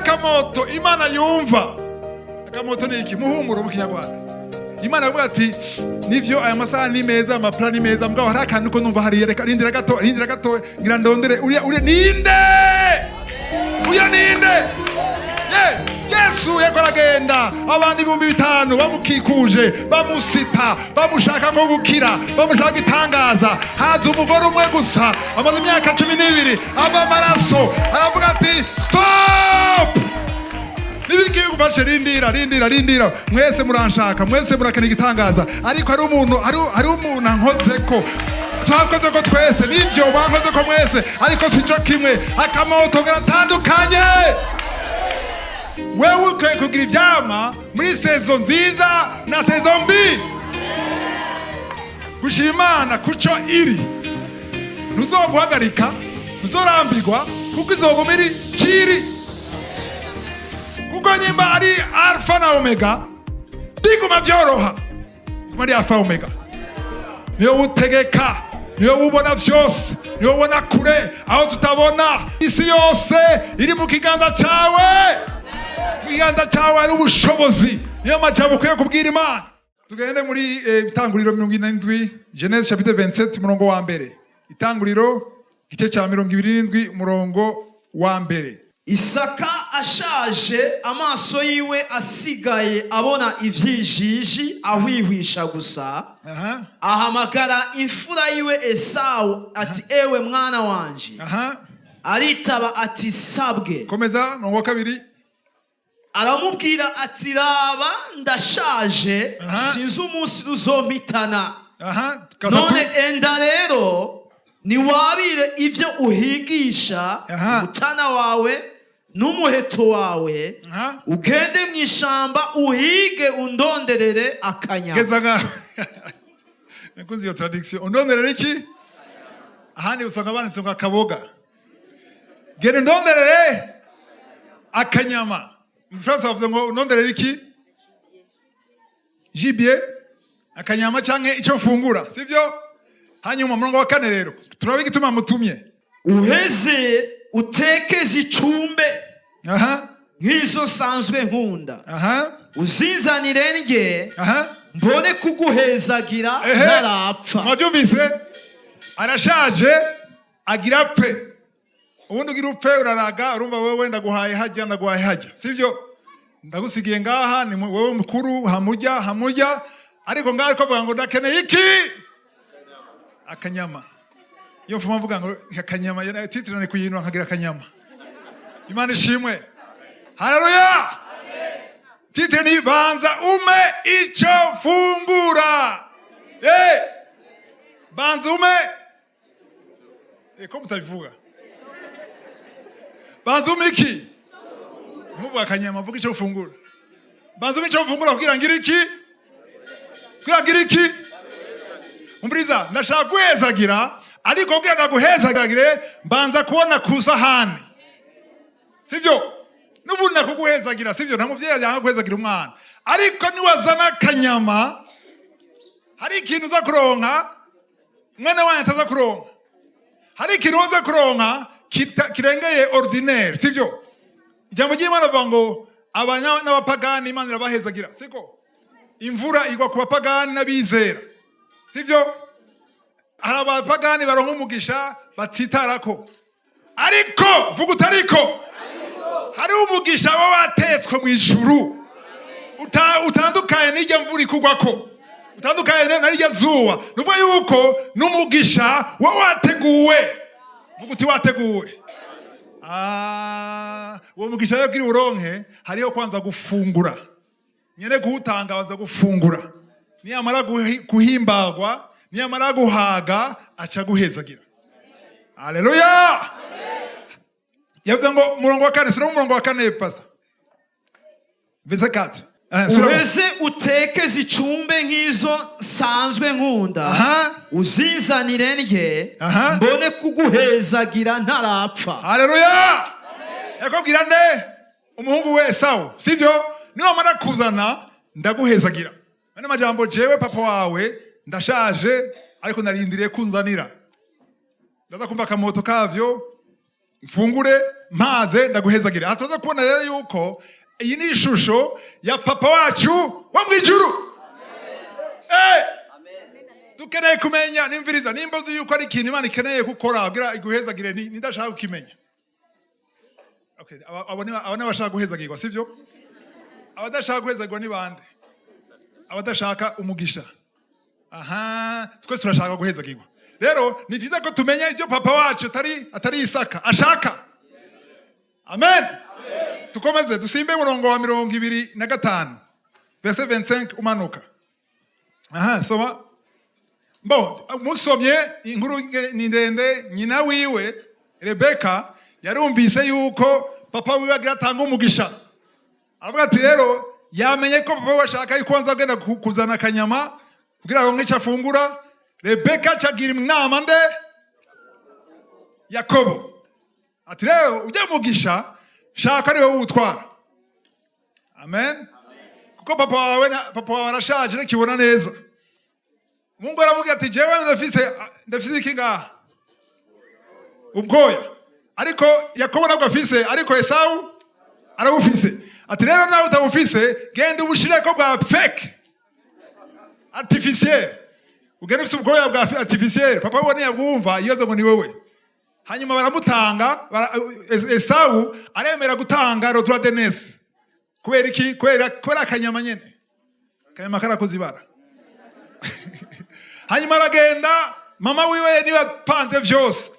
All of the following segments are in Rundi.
Akamoto Imana yumva, akamoto ni iki? Muhumuro mu Kinyarwanda. Imana yavuga ati: "Nivyo, aya masaha ni meza, ama plans ni meza, mugabo hari akantu ko numva hariya. Reka rindira gato, rindira gato, ngira ndondere uriya. Uriya ninde? Uriya ninde?" Ye, Yesu yariko aragenda, abantu 5000 bamukikuje, bamusita, bamushaka ko gukira, bamushaka itangaza. Haza umugore umwe gusa amaze imyaka 12 ava amaraso, aravuga ati: "Stop, nibiki bigufashe? Rindira, rindira, rindira. Mwese muranshaka, mwese murakena igitangaza, ariko hari umuntu ankozeko. Twakoze ko twese, nivyo, bankoze ko mwese, ariko sico kimwe. Akamoto karatandukanye. Wewe ukwiye kugira ivyama muri saison nziza na saison mbi. Gushima Imana kuco iri, ntuzoguhagarika, ntuzorambirwa, kuko izoguma iri ciri, kuko nyimba ari Alpha na Omega, biguma vyoroha, biguma ari Alpha Omega. Niyo utegeka, niyo ubona vyose, niyo ubona kure aho tutabona. Isi yose iri mu kiganza cawe, mu kiganza cawe hari ubushobozi. Niyo majambo ukwiye kubwira Imana. Tugende muri Itanguriro 27, Genèse chapitre 27, umurongo wa mbere. Itanguriro igice cya 27, umurongo wa mbere. Isaka ashaje, amaso yiwe asigaye abona ivyijiji, ahwihwisha gusa, ahamagara imfura yiwe Esawu ati: "Ewe mwana wanje." Aritaba ati: "Sabwe." Komeza, umurongo wa kabiri. Aramubwira ati: "Raba, ndashaje, sinzi umunsi ruzompitana. Gatatu. None enda rero, niwabire ibyo uhigisha umutana wawe n'umuheto wawe, ugende mu ishamba uhige, undonderere akanyama." Geza ngaho. Nakunze iyo traduction, "undonderere iki". Ahandi usanga banditse ngo "akaboga". Genda undonderere akanyama. Mu Gifaransa bavuze ngo "undonderere iki?" Gibier, akanyama canke ico mfungura, sivyo? Hanyuma umurongo wa kane rero, turabe igituma mutumye. Uheze utekeze icumbe nk'izo nsanzwe nkunda, uzinzanire ndye, mbone kuguhezagira ntarapfa. Mwabyumvise? Arashaje, agira apfe. Ubundi ugira upfe, uraraga, urumva wewe ndaguhaye hajya, ndaguhaye hajya, sivyo? Ndagusigiye ngaha, ni wewe mukuru, hamujya hamujya. Ariko ngaha ariko avuga ngo ndakeneye iki? Akanyama. Iyo mfuma mvuga ngo akanyama, titre ni kuyinwa nkagira akanyama. Imana ishimwe, haleluya. Titre ni "Banza ume ico fungura". Banza ume, ko mutabivuga? Banza ume iki? Ntuvuga akanyama, vuga ico ufungura. Banza ume ico ufungura kugira ngire iki? Kugira ngire iki? Umviriza, ndashaka guhezagira, ariko kugira ndaguhezagire mbanza kubona ku sahani, sivyo? N'ubundi nakuguhezagira, sivyo? Nta muvyeyi yanga guhezagira umwana, ariko niwazana akanyama hari ikintu uza kuronka mwene wanyu ataza kuronka. Hari ikintu uza kuronka kirengeye ordinaire, sivyo? Ijambo ry'Imana rivuga ngo abanya n'abapagani Imana irabahezagira, siko? Imvura igwa ku bapagani n'abizera, sivyo? Hari abapagani baronka umugisha batsitarako, ariko vuga utariko hari umugisha waba watetswe mu ijuru utandukanye n'ijya mvura ikugwako, utandukanye na rijya zuba. Ni ukuvuga yuko n'umugisha waba wateguwe. Vuga uti: "Wateguwe." Ah, uwo mugisha rero kugira uronke hariho kwanza gufungura. Nyene kuwutanga abanza gufungura. Niyamara guhimbagwa, niyamara guhaga, aca guhezagira. Haleluya. Yavuze ngo umurongo wa kane, sino umurongo wa kane, pastor, verset 4. Sura. Uheze utekeze icumbe nk'izo nsanzwe nkunda, uzinzanire ndye, mbone kuguhezagira ntarapfa. Haleluya. Yakubwira nde? Umuhungu we Esawu, sivyo? Niwamara kuzana ndaguhezagira. Ane majambo, jewe papa wawe ndashaje, ariko narindiriye kunzanira, ndaza kumva akamoto kavyo. Mfungure mpaze, ndaguhezagire. Aha tuza kubona rero yuko iyi ni ishusho ya Papa wacu wo mu ijuru. Dukeneye kumenya nimviriza nimba uzi yuko ari ikintu Imana ikeneye gukora kugira iguhezagire, nindashaka kukimenya. Okay, abo ni abashaka guhezagirwa, sivyo? Abadashaka guhezagirwa ni bande? Abadashaka umugisha. Aha, twese turashaka guhezagirwa. Rero ni vyiza ko tumenya ivyo Papa wacu atari Isaka ashaka. Amen. Tukomeze, dusimbe umurongo wa 25, verset 25 umanuka. Aha, soma. Bo musomye inkuru ni ndende. Nyina wiwe Rebeka yarumvise yuko papa wiwe agira atanga umugisha, aravuga ati rero yamenye ko papa wiwe ashaka yuko anza agenda kuzana akanyama kugira aronke icyo afungura. Rebeka acagira inama nde? Yakobo, ati rero ujya mugisha shaka ari wowe uwutwara. Amen. Kuko papa wawe arashaje, ntakibona neza. Mungu aramubwira ati jewe ndafise iki ngaha? Ubwoya. Ariko Yakobo ntabwo afise, ariko Esawu arabufise. Ati rero nawe utabufise, genda ubushireko bwa fake, artificiel, ugenda ufise ubwoya bwa artificiel. Papa we ntiyabwumva, yibaza ngo ni wewe. Hanyuma baramutanga, Esawu aremera gutanga le droit d'aînesse. Kubera iki? Kubera akanyama nyene. Akanyama karakoze ibara. Hanyuma aragenda, mama wiwe niwe apanze vyose.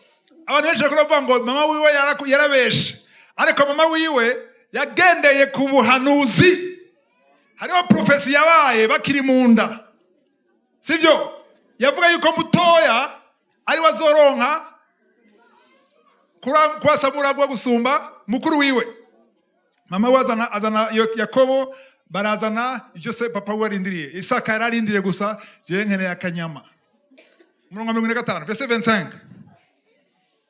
Abantu benshi bakora bavuga ngo mama wiwe yarabeshe, ariko mama wiwe yagendeye ku buhanuzi. Hariho prophétie yabaye bakiri mu nda, sivyo? Yavuga yuko mutoya ari we azoronka kwasamuragwa gusumba mukuru wiwe. Mama we azana Yakobo, barazana icyo se papa we arindiriye. Isaka yari arindiriye gusa, jewe nkeneye akanyama. Umurongo wa 45, verset 25.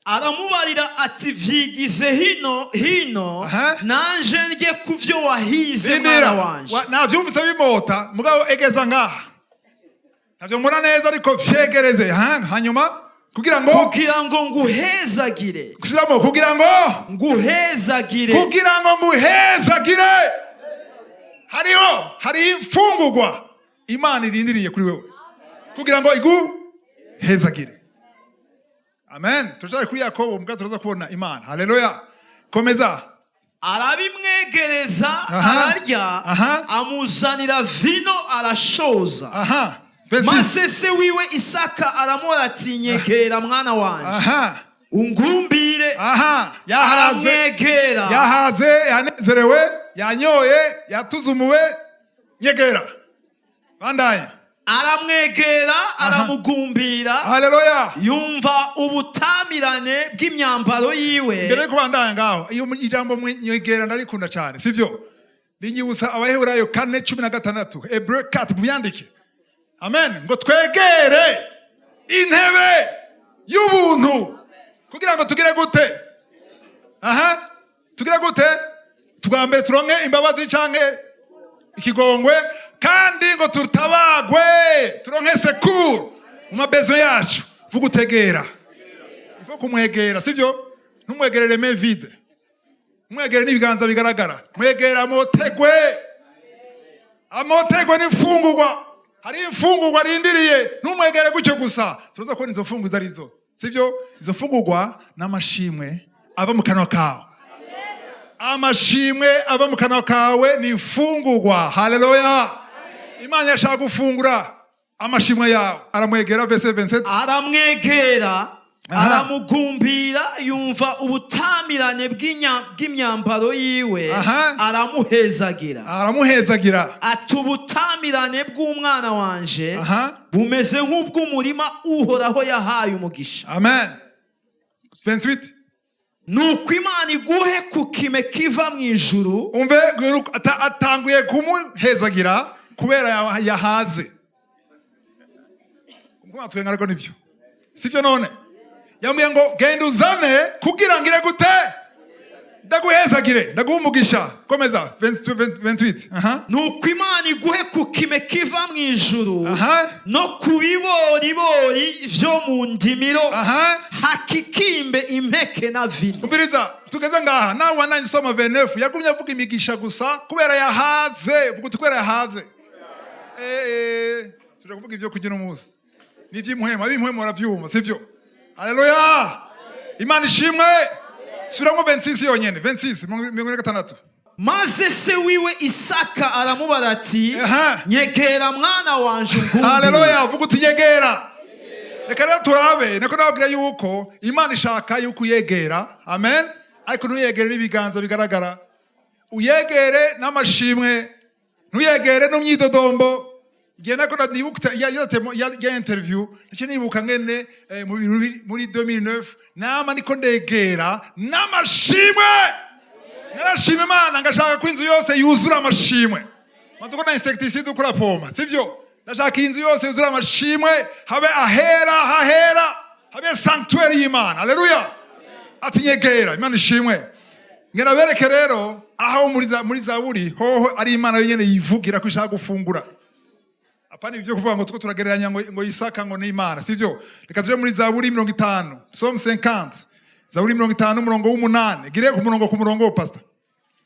Aramubarira ati vyigize hino hino, nanje ndye ku vyo wahize, Rindira. mwana wanje. Navyumvise bimota, mugabo egeza ngaha, ntavyo mbona neza, ariko vyegereze. Hanyuma kugira ngo Kugira ngo nguhezagire. Gushyiramo kugira ngo Nguhezagire. Kugira ngo nguhezagire. Hariho imfungurwa Imana irindiriye kuri wewe kugira ngo iguhezagire. Amen. Turacyari kuri Yakobo, mbwa turaza kubona Imana. Haleluya. Komeza. Arabimwegereza, ararya, amuzanira vino, arashoza. 26. Maze se wiwe Isaka aramubwira ati nyegera, mwana wanje, ungumbire. Aha, yahaze. Aramwegera. Yahaze, yanezerewe, yanyoye, yatuzumuwe. Nyegera, bandanya. Aramwegera, aramugumbira. Haleluya. Yumva ubutamirane bw'imyambaro yiwe. Mbere yo kubandanya ngaho, iyo ijambo nyegera ndarikunda cyane, sivyo? Rinyibutsa Abaheburayo 4:16, Hébreux 4, mubyandike. Amen. Ngo twegere intebe y'ubuntu kugira ngo tugire gute? Aha, tugire gute? Twa mbere turonke imbabazi canke ikigongwe, kandi ngo tutabagwe, turonke secours mu ma besoins yacu. Vuga utegera, ifo kumwegera, sivyo? Ntumwegerere mains vides, mwegere n'ibiganza bigaragara. Mwegera amotegwe, amotegwe n'imfungurwa. Hari imfungurwa arindiriye, ntumwegere gutyo gusa. Turaza kubona izo mfungurwa izo arizo, sivyo? Izo mfungurwa n'amashimwe ava mu kanwa kawe. Amashimwe ava mu kanwa kawe ni imfungurwa. Haleluya. Imana yashaka gufungura amashimwe yawe. Aramwegera, verset 27. Aramwegera, aramugumbira, yumva ubutamirane bw'imyambaro yiwe, aramuhezagira. Aramuhezagira. Ati ubutamirane bw'umwana wanje bumeze nk'ubw'umurima Uhoraho yahaye umugisha. Amen. 28. Nuko Imana iguhe ku kime kiva mu ijuru. Umve, atanguye kumuhezagira kubera yahaze. Twenga, ariko nibyo, sivyo? None yambwiye ngo genda uzane kugira ngire gute? Ndaguhezagire, ndaguha umugisha. Komeza, 28. Aha. Nuko Imana iguhe ku kime kiva mu ijuru no ku biboribori vyo mu ndimiro, hakikimbe impeke. ntukena vino. Umviriza, tugeze ngaha nawe wananye usoma 29, yagumye avuga imigisha gusa kubera yahaze. Vuga uti kubera yahaze. Tuja kuvuga ibyo kugira umunsi n'ivy'impwemu. Ab'impwemu baravyumva, sivyo? Haleluya, Imana ishimwe. Subiramwo 26 yonyene, 26, 46. Maze se wiwe Isaka aramubara ati: "Nyegera, mwana wanje, ungundire." Haleluya, vuga uti nyegera. Reka rero turabe niko nababwira yuko Imana ishaka yuko uyegera, amen, ariko ntuyegere n'ibiganza bigaragara, uyegere n'amashimwe, ntuyegere n'umyidodombo. Igihe nako nibuka ya interview, ndetse nibuka ngene muri 2009 nama niko ndegera n'amashimwe. Narashima Imana, ngashaka ko inzu yose yuzura amashimwe. Maze ko na insecticide ukora pompa, sivyo? Ndashaka inzu yose yuzura amashimwe, habe ahera hahera, habe sanctuaire y'Imana. Haleluya. Ati nyegera. Imana ishimwe. Ngera bereke rero aho muri Zaburi hoho ari Imana yonyene yivugira ko ishaka gufungura, apana ibyo kuvuga ngo tuko turagereranya ngo Isaka ngo ni Imana, sivyo? Reka tuje muri Zaburi 50, Psalm 50, Zaburi 50, umurongo w'umunani. Gire ku murongo, ku murongo, pastor.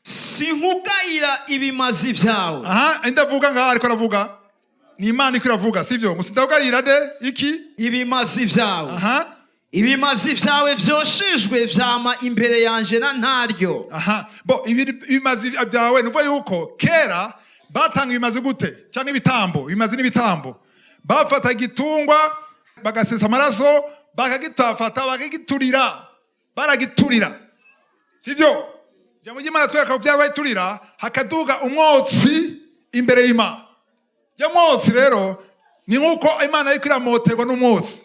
Sinkugayira ibimazi vyawe. Aha ndavuga ngaha, ariko aravuga ni Imana iko iravuga, sivyo? Ngo sindawugayira de iki? Ibimazi vyawe. Ibimazi vyawe vyoshejwe vyama imbere yanje na ntaryo. Aha, bo ibimazi byawe, nuvuga yuko kera batanga ibimazi gute, cyangwa ibitambo? Ibimazi n'ibitambo, bafata igitungwa bagasesa amaraso, bakagitafata, bakagiturira, baragiturira, sivyo? Ijambo ry'Imana twereka ko byaba bayiturira hakaduga umwotsi imbere y'Imana. Ya mwotsi rero ni nk'uko Imana ariko iramoterwa n'umwotsi.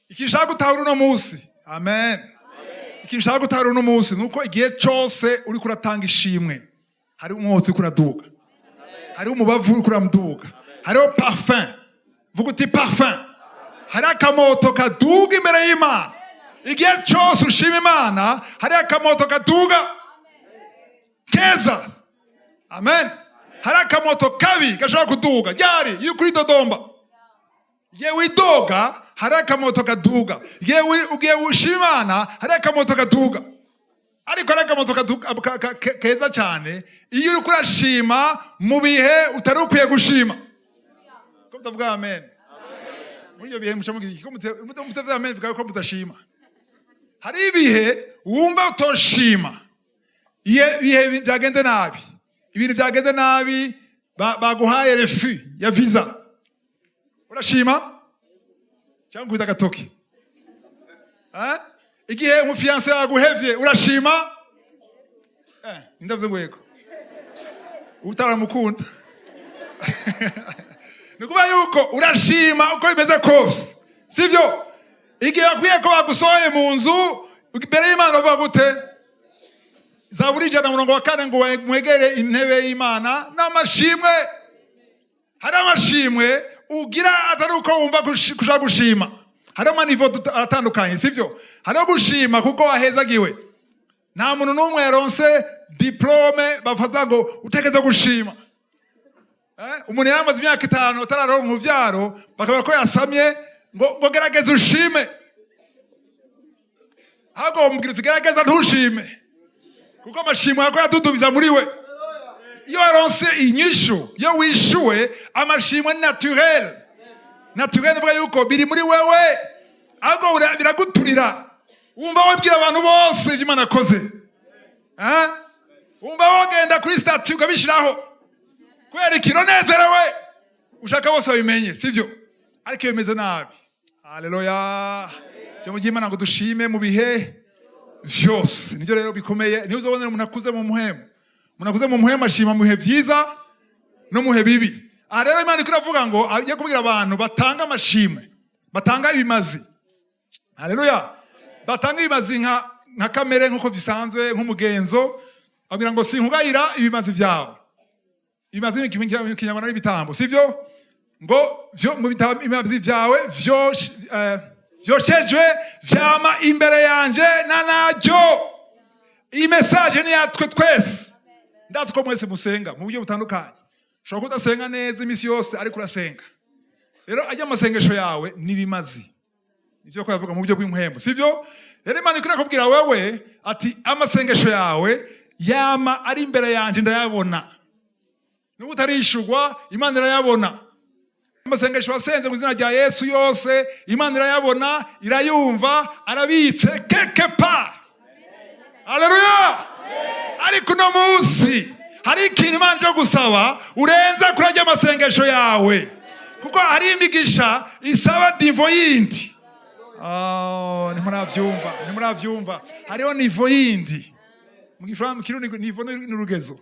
Ikintu nshaka gutahura uno munsi, amen, ikintu nshaka gutahura uno munsi ni uko igihe cyose uriko uratanga ishimwe, hari umwotsi uriko uraduga, hariho umubavu uriko uraduga, hariho parfum. Vuga uti parfum. Hari akamoto kaduga imbere y'Imana. Igihe cyose ushima Imana, hari akamoto kaduga keza, amen. Hari akamoto kabi gashobora kuduga ryari? Iyo uri dodomba, igihe widoga, hari akamoto kaduga. Igihe ushima Imana, hari akamoto kaduga. Ariko hari akamoto keza cyane iyo uriko urashima mu bihe utari ukwiye gushima. Ko mutavuga amen muri ibyo bihe, muca mugira iki? Ko mutavuga amen, bivuga ko mudashima. Hari ibihe wumva utoshima, iyo ibihe byagenze nabi, ibintu byagenze nabi, baguhaye refus ya visa, urashima cyangwa ukubita agatoki? Eh? Igihe umu fiancé yaguhevye, urashima? Ndavuze ngo yego, utaramukunda. Ni ukuvuga yuko urashima uko bimeze kose, sibyo? Igihe bakwiye ko bagusohoye mu nzu, imbere y'Imana bavuga gute? Zaburi 100:4 ngo mwegere intebe y'Imana n'amashimwe. Hari amashimwe ugira atari uko wumva kushaka gushima. Hari ama niveaux atandukanye, sivyo? Hariho gushima kuko wahezagiwe. Nta muntu n'umwe yaronse diplôme bafata ngo utegeze gushima. Umuntu yaramaze imyaka 5 atararonka uruvyaro, bakavuga ko yasamye, ngo gerageza ushime. Ahubwo bamubwira uti gerageza ntushime, kuko amashimwe yako yadudubiza muri we. Iyo waronse inyishu, iyo wishuwe, amashimwe ni naturel. Naturel nivuga yuko biri muri wewe, ahubwo biraguturira, wumva wabwira abantu bose ibyo Imana akoze. Eh? Wumva wogenda kuri statut ukabishyiraho kubera ikintu unezerewe, ushaka bose babimenye, sibyo? Ariko iyo bimeze nabi, haleluya, ijambo ry'Imana ngo dushime mu bihe vyose. Nibyo rero bikomeye. Niyo uzobonera umuntu akuze mu muhemu. Umuntu akuze mu muhemu ashima mu bihe vyiza no mu bihe bibi. Aha rero Imana iko iravuga ngo agiye kubwira abantu batanga amashimwe, batanga ibimazi, haleluya, batanga ibimazi nka kamere, nk'uko bisanzwe, nk'umugenzo. Abwira ngo sinkugayira ibimazi vyawe. Ibimazi mu Kinyarwanda n'ibitambo, sivyo? Ngo vyo, ngo ibimazi vyawe vyoshejwe vyama imbere yanje na naryo. Iyi message ni yatwe twese. Ndazi ko mwese musenga mu buryo butandukanye. Ushobora kudasenga neza iminsi yose, ariko urasenga. Rero ajya amasengesho yawe n'ibimazi, nivyo ko yavuga mu buryo bw'impwemu, sivyo? Rero Imana ikwiye kubwira wewe ati amasengesho yawe yama ari imbere yanje, ndayabona. Nubwo utarishurwa, Imana irayabona. Amasengesho wasenze mu izina rya Yesu yose, Imana irayabona, irayumva, arabitse quelque part. Haleluya! Ariko uno munsi hari ikintu Imana ije gusaba urenza kuri ajya amasengesho yawe, kuko hari imigisha isaba niveau yindi. Oh, ntimuravyumva, ntimuravyumva. Hariho niveau yindi. Mu gifaransa, mu Kirundi, niveau ni urugezo,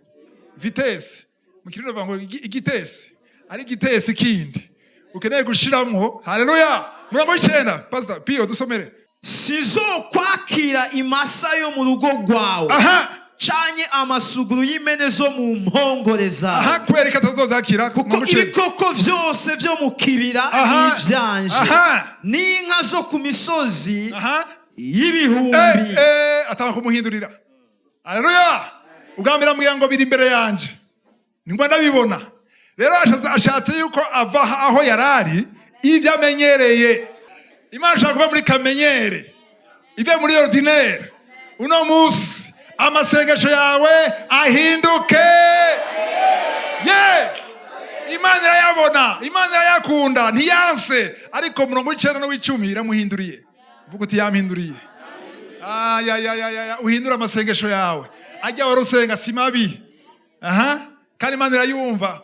vitesse. Mu Kirundi bavuga ngo igitesi. Ari igitesi kindi ukeneye gushiramwo. Haleluya! Murongo w'icenda, Pastor Pio, dusomere. Sizokwakira imasa yo mu rugo rwawe canke amasuguru y'impene zo mu mpongore zawe. Kubera ko atazozakira. Kuko Murongo w'icenda. ibikoko vyose vyo mu kibira ni ivyanje, n'inka zo ku misozi y'ibihumbi. Atanga kumuhindurira. Haleluya! Ubwa mbere amubwira ngo biri imbere yanje, ningwa ndabibona. Rero ashatse yuko ava aho yarari, ibyo amenyereye. Imana ishaka kuva muri kamenyere, ive muri ordinaire. Uno munsi amasengesho yawe ahinduke. Ye Imana irayabona, Imana irayakunda, ntiyanse. Ariko murongo w'icenda n'uw'icumi iramuhinduriye. Uvuga uti yampinduriye. Ayayayaya, uhindura amasengesho yawe. Ajya wari usenga si mabi. Aha, kandi Imana irayumva,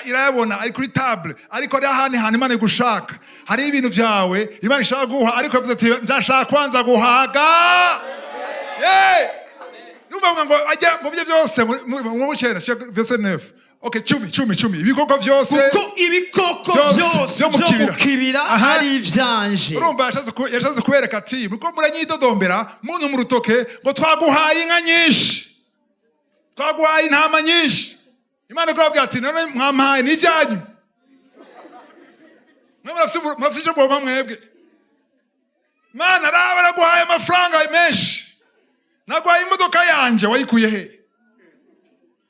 irayabona, ari kuri table. Ariko ari ahandi hantu Imana igushaka. Hari ibintu byawe Imana ishaka guha, ariko yavuze ati ndashaka kwanza guhaga. Hey! Numva ngo ajya mu byo byose mu bucenda, verset 9, okay, 10, 10, 10, ibikoko byose. Kuko ibikoko Byose byose byo mu byo mu kibira. kibira ari ivyanje. Urumva yashatse kubereka ati muko muranyidodombera muntu mu rutoke ngo twaguhaye inka nyinshi, twaguhaye intama nyinshi. Imana ikababwira ati none mwampaye n'ibyanyu, mwe murafise icyo mwompa mwebwe? Mana, raba naguhaye amafaranga menshi, naguhaye imodoka yanje, wayikuye he?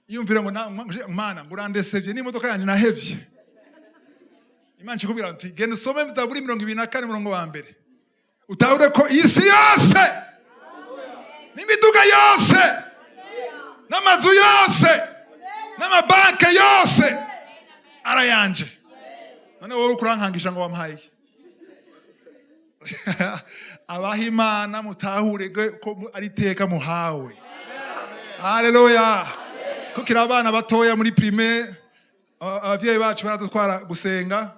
Yumvira ngo Mana, ngo urandesevye n'imodoka yanje nahevye. Imana ikubwira ati genda usome Zaburi 24 murongo wa mbere, utahure ko isi yose n'imiduga yose n'amazu yose n'amabanke yose arayanje. None wowe ukurankangisha ngo wampaye iki? Abaha Imana, mutahure ko ari iteka muhawe. Haleluya! Tukiri abana batoya muri primaire, abavyeyi bacu baradutwara gusenga.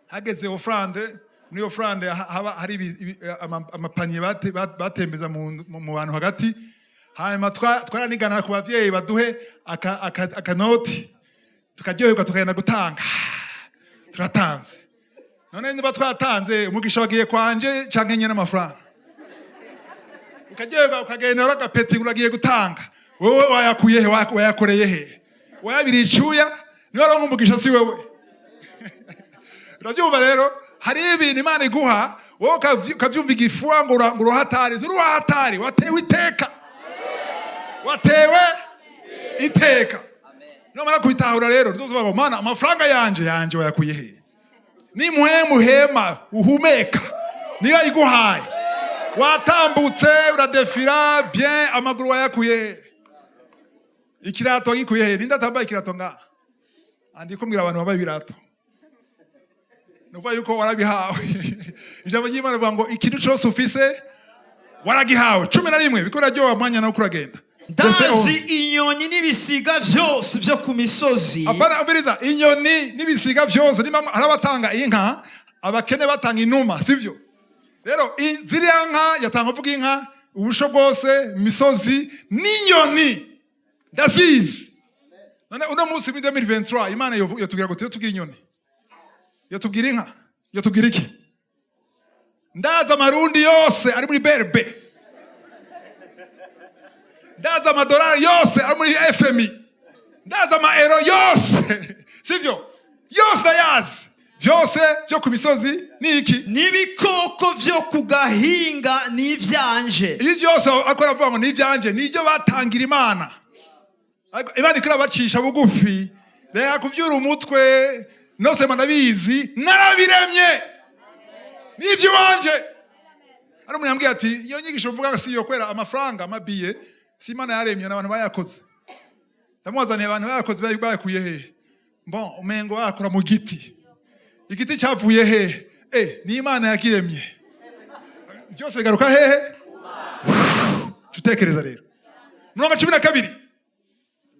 Hageze offrande, muri offrande haba hari amapanier batembeza mu bantu hagati. Hanyuma twaranigana ku bavyeyi baduhe akanoti, tukaryoherwa, tukagenda gutanga. Turatanze. None niba twatanze, umugisha wagiye kwanje canke nyene amafaranga? Ukaryoherwa, ukagenda uri agapeti, uragiye gutanga. Wowe wayakuye he? Wayakoreye he? Wayabiriye icuya? Niba aronka umugisha si wewe. Urabyumva rero, hari ibintu Imana iguha, wowe ukavyumva igifua ngo uruhatari. Turuhatari, watewe iteka, watewe iteka. Numara kubitahura rero, tuzovuga ngo Mana, amafaranga yanje wayakuye he? Ni muhema uhumeka niba iguhaye. Watambutse, uradefira bien, amaguru wayakuye he? Ikirato gikuye he? Ninde atambaye ikirato ngaha? Andi kumbwira abantu bambaye ibirato, nuvuga yuko warabihawe. Ijambo ry'Imana rivuga ngo ikintu cyose ufise waragihawe. 11, biko biraryoha, mwanya nawe kuragenda. Ndazi inyoni n'ibisiga byose byo ku misozi. Apana, umviriza, inyoni n'ibisiga byose. Niba hari abatanga inka, abakene batanga inuma, sivyo? Rero ziriya nka yatanga, uvuga inka, ubusho bwose, imisozi n'inyoni ndazizi. None uno munsi muri 2023 Imana yotubwira ngo yotubwira inyoni, yotubwira inka, yotubwira iki? Ndazi amarundi yose ari muri BRB, ndazi amadolari yose ari muri FMI, ndazi amaero yose, sivyo? Yose ndayazi. Byose byo ku misozi ni iki? N'ibikoko byo ku gahinga ni ivyanje. Ibi byose akora avuga ngo ni ibyanje, ni ibyo batangira Imana. Ariko Imana ikora bugufi. Reka kuvyura umutwe nose, ndabizi, narabiremye, ni iby'iwanje. Hari umuntu yambwiye ati: "Iyo nyigisho mvuga si iyo kwera amafaranga, amabiye si Imana yaremye, n'abantu bayakoze." Ndamubazaniye, abantu bayakoze bayakuye hehe? Bon, umengo bayakora mu giti. Igiti cyavuye hehe? Ni Imana yakiremye. Byose bigaruka hehe? Utekereza rero murongo 12.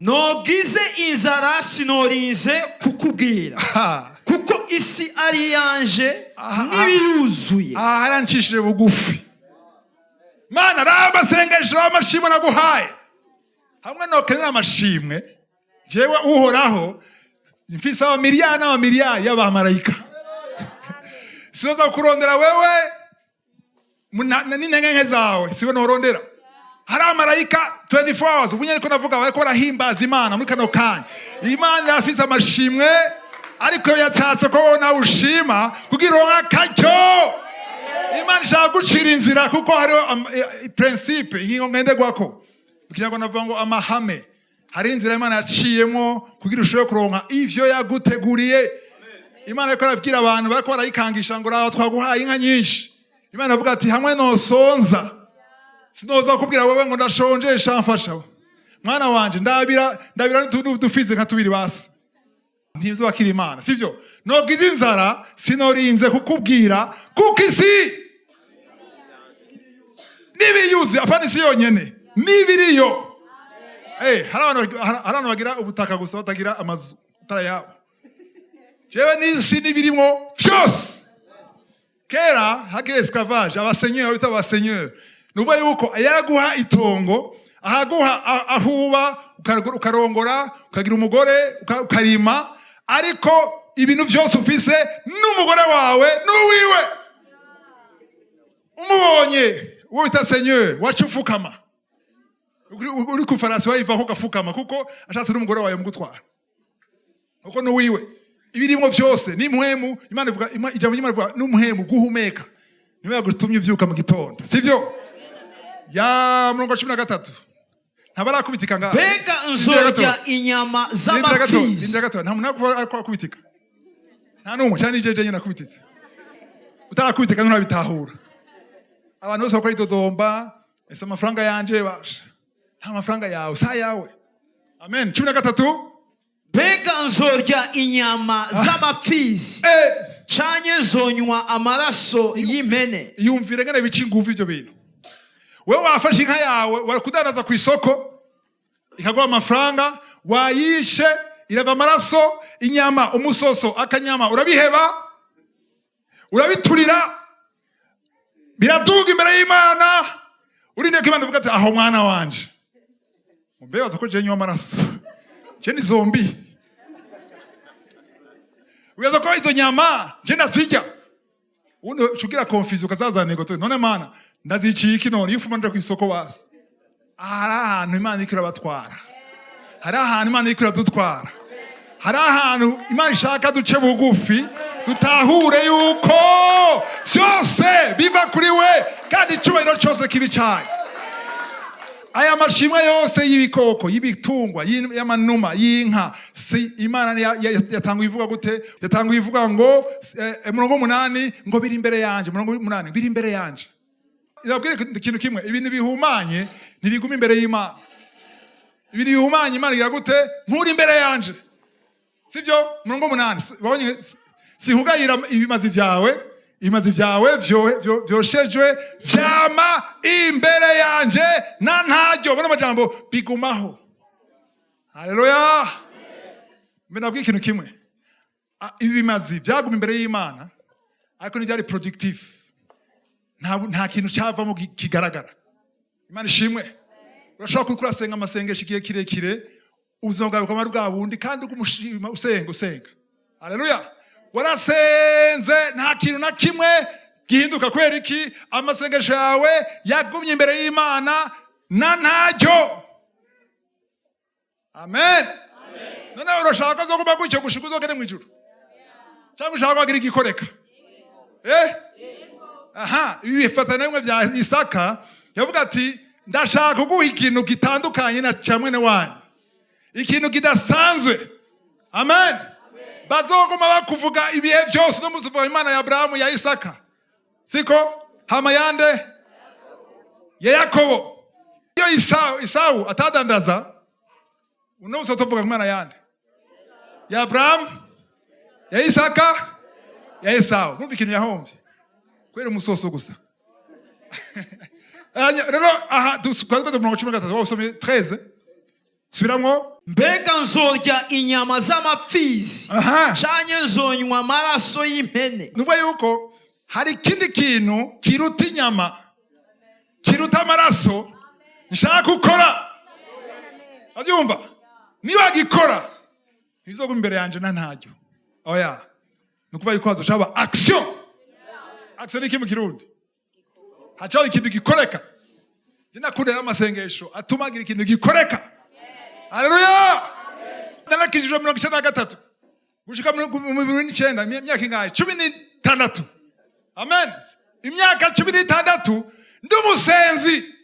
Nogize inzara, sinorinze kukubwira, Ha. kuko isi ari iyanje Aha, n'ibiyuzuye. Aha harancishije bugufi. Mana, raba amasengesho y'amashimwe naguhaye. Hamwe nokenera amashimwe jewe Uhoraho, mfise abamiliyari n'abamiliyari y'abamarayika, sinoza kurondera wewe n'intege zawe, siwe norondera. Hari amarayika 24 hours. Ubu nyene ko navuga, bariko barahimbaza Imana muri kano kanya. Imana irafise amashimwe, ariko yashatse ko wowe nawe ushima kugira uronke akaryo. Imana ishaka gucira inzira, kuko hariho principe, ingingo ngenderwako. Mu Kinyarwanda bavuga ngo amahame. Hari inzira Imana yaciyemo kugira ushobore kuronka ivyo yaguteguriye. Imana ariko arabwira abantu bariko barayikangisha ngo: "Raba, twaguhaye inka nyinshi." Imana avuga ati: "Hamwe nosonza, sinoza kubwira wewe ngo ndashonje, shamfasha mwana wanje, ndabira ndabira n'utuntu dufize nka tubiri basi." Ntivyo bakira Imana sivyo. Nogize inzara, sinorinze kukubwira, kuko isi n'ibiyuzuye, apana isi yonyene, n'ibiriyo. Hari abantu bagira ubutaka gusa, batagira amazu atari ayabo. Jewe n'isi n'ibirimwo vyose. Kera hakiri esclavage, abasenyeri bita abasenyeri, ni ukuvuga yuko yaraguha itongo, ahaguha aho uba, ukarongora, ukagira umugore, ukarima, ariko ibintu byose ufise n'umugore wawe n'uwiwe. Umubonye uwo bita senyeri, waca ufukama. Uri ku farasi wayivaho ugafukama, kuko ashatse n'umugore wawe mugutwara, kuko n'uwiwe. Ibirimwo byose n'impwemu. Imana ivuga, ijambo ry'Imana rivuga n'umuhemu, guhumeka, niwe yagutumye uvyuka mu gitondo, sivyo? Ya murongo wa 13, ntabarakubitika ngaha. Mbega Lindira gato. nzorya inyama Lindira gato, z'amapfizi? lindira gato. Nta muntu ariko akubitika, nta n'umwe cyane. Nije nyine nakubititse. Utarakubitika nturabitahura. Abantu bose bakora idodomba: "Ese amafaranga yanje?" Basha, nta mafaranga yawe, sa yawe. Amen. 13. Mbega nzorya inyama z'amapfizi canke nzonywa amaraso y'impene? Yumvire ngene bica inguvu ivyo bintu. Wewe wafashe inka yawe, wakudandaza ku isoko, ikaguha amafaranga, wayishe, irava amaraso, inyama, umusoso, akanyama, urabiheba, urabiturira, biraduga imbere y'Imana. Urinde ko Imana ivuga ati: "Aho mwana wanje, mbebaza ko je nywa amaraso, je ni zombie, uyaza ko izo nyama je ndazirya?" Ubundi ucugira confusion, ukazazana ngo: "None Mana, ndaziciye iki none? Iyo ufuma nja ku isoko basi." Hari ahantu Imana iriko irabatwara, hari ahantu Imana iriko iradutwara, hari ahantu Imana ishaka duce bugufi, dutahure yuko byose biva kuri we, kandi icubahiro cyose kibi cyayo. Aya mashimwe yose y'ibikoko, y'ibitungwa, y'amanuma, y'inka, si Imana yatanguye ivuga gute? Yatanguye ivuga ngo murongo w'umunani ngo: "Biri imbere yanje." Murongo w'umunani: "Biri imbere yanje." Irabwira ikintu kimwe: ibintu bihumanye ntibiguma imbere y'Imana. Ibintu bihumanye, Imana igira gute? Nkuri imbere yanje, sivyo? Murongo w'umunani, wabonye? Sihugayira ibimazi vyawe, ibimazi vyawe vyoshejwe vyama imbere yanje na ntaryo. Bona amajambo bigumaho. Haleluya! Mbe nabwiye ikintu kimwe. Ibi bimazi vyaguma imbere y'Imana, ariko ntibyari productif. Nta kintu cyavamo kigaragara. Imana ishimwe. Urashobora kuba urasenga amasengesho igihe kirekire, ubuzima bwawe bukaba ari bwa bundi, kandi ugumushima, usenga, usenga. Haleluya! Warasenze, nta kintu na kimwe gihinduka. Kubera iki? Amasengesho yawe yagumye imbere y'Imana na ntaryo. Amen. None urashaka ko azoguma gutyo gushika uzogere mu ijuru, cyangwa ushaka ko agira igikoreka? Aha ibi bifatana bimwe bya Isaka. Yavuga ati: "Ndashaka kuguha ikintu gitandukanye na cya mwene wanyu, ikintu kidasanzwe." Amen. Bazoguma bakuvuga ibihe byose. No muzi uvuga Imana ya Aburahamu, ya Isaka, siko? Hama yande. Ya Yakobo. Iyo Isawu atadandaza, uno musi tuvuga ku Imana yande? Ya Abrahamu, ya Isaka, ya Esawu. Mumva ikintu yahomvye kubera umusoso gusa. Rero aha twari tugeze mu murongo 13, wowe usomye 13, subiramwo. Mbega nzorya inyama z'amapfizi canke nzonywa amaraso y'impene? Nuvuga yuko hari ikindi kintu kiruta inyama, kiruta amaraso nshaka gukora. Abyumva, niba gikora ntibizoguma imbere yanje na ntaryo. Oya, ni ukuvuga yuko hazoshaba action. Action ni iki mu Kirundi? Hacaho ikintu gikoreka. Je nakunda rero amasengesho atuma agira ikintu gikoreka. Haleluya! Narakijijwe 93 gushika mu 2009, imyaka ingahe? 16. Amen. Imyaka 16 ndi umusenzi.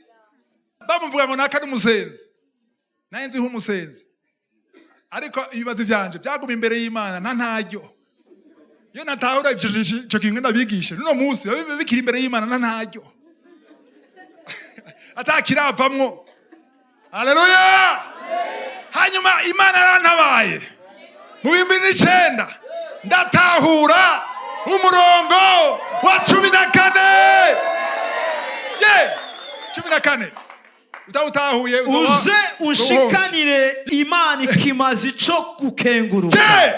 Bamuvuga ngo naka n'umusenzi, naye nzi nk'umusenzi, ariko ibibazo vyanje byaguma imbere y'Imana nta ntaryo. Iyo natahura ivyo, ico kintu ndabigishe uno munsi, biba bikiri imbere y'Imana nta ntaryo, atakiravamwo. Haleluya! Hanyuma Imana yarantabaye mu 2009, ndatahura umurongo wa 14. Ye 14, utawutahuye uzoba Uze unshikanire Imana ikimazi co gukenguruka. Je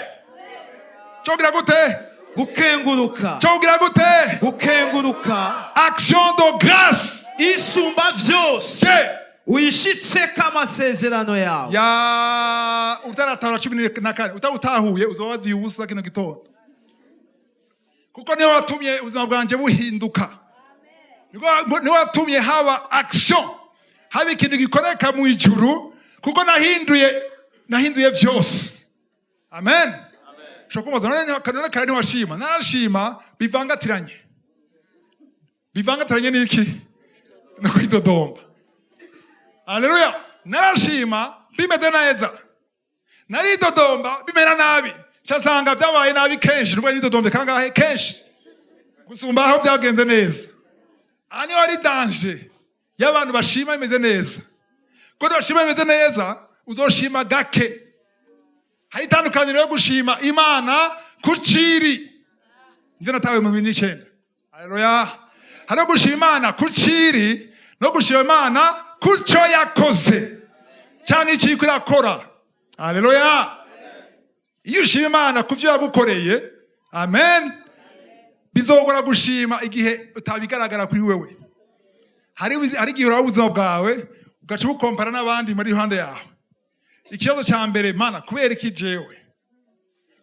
cogira gute? Gukenguruka. Cogira gute? Gukenguruka. Action de grâce. Isumba vyose Je uyishitseko amasezerano yawe. Ya utaratahura 14, utawutahuye uzoba waziye ubusa kino gitondo, kuko niwe watumye ubuzima bwanjye buhinduka. Niwe watumye haba action, haba ikintu gikoreka mu ijuru, kuko nahinduye vyose. Amen. Ushobora kumubaza: none kare ntiwashima?" Narashima bivangatiranye. Bivangatiranye n'iki? No kwidodomba. Haleluya! Narashima bimeze neza, naridodomba bimera nabi. Casanga byabaye nabi kenshi, nuvuga nidodombe kangahe kenshi gusumba aho byagenze neza. Aha niho hari danger y'abantu bashima bimeze neza, ko bashima bimeze neza uzoshima gake. Hari itandukaniro yo gushima Imana ku ciri, nivyo natawe mu 2009. Haleluya! Hari gushima Imana ku ciri no gushima Imana ku cyo yakoze cyangwa icyo irakora. Haleluya! Iyo ushima Imana ku byo yagukoreye, amen, bizogora gushima igihe utabigaragara kuri wewe. Hari igihe uraba ubuzima bwawe ugaca ubukompara n'abandi muri iruhande yawe. Ikibazo cya mbere: "Mana, kubera iki jewe?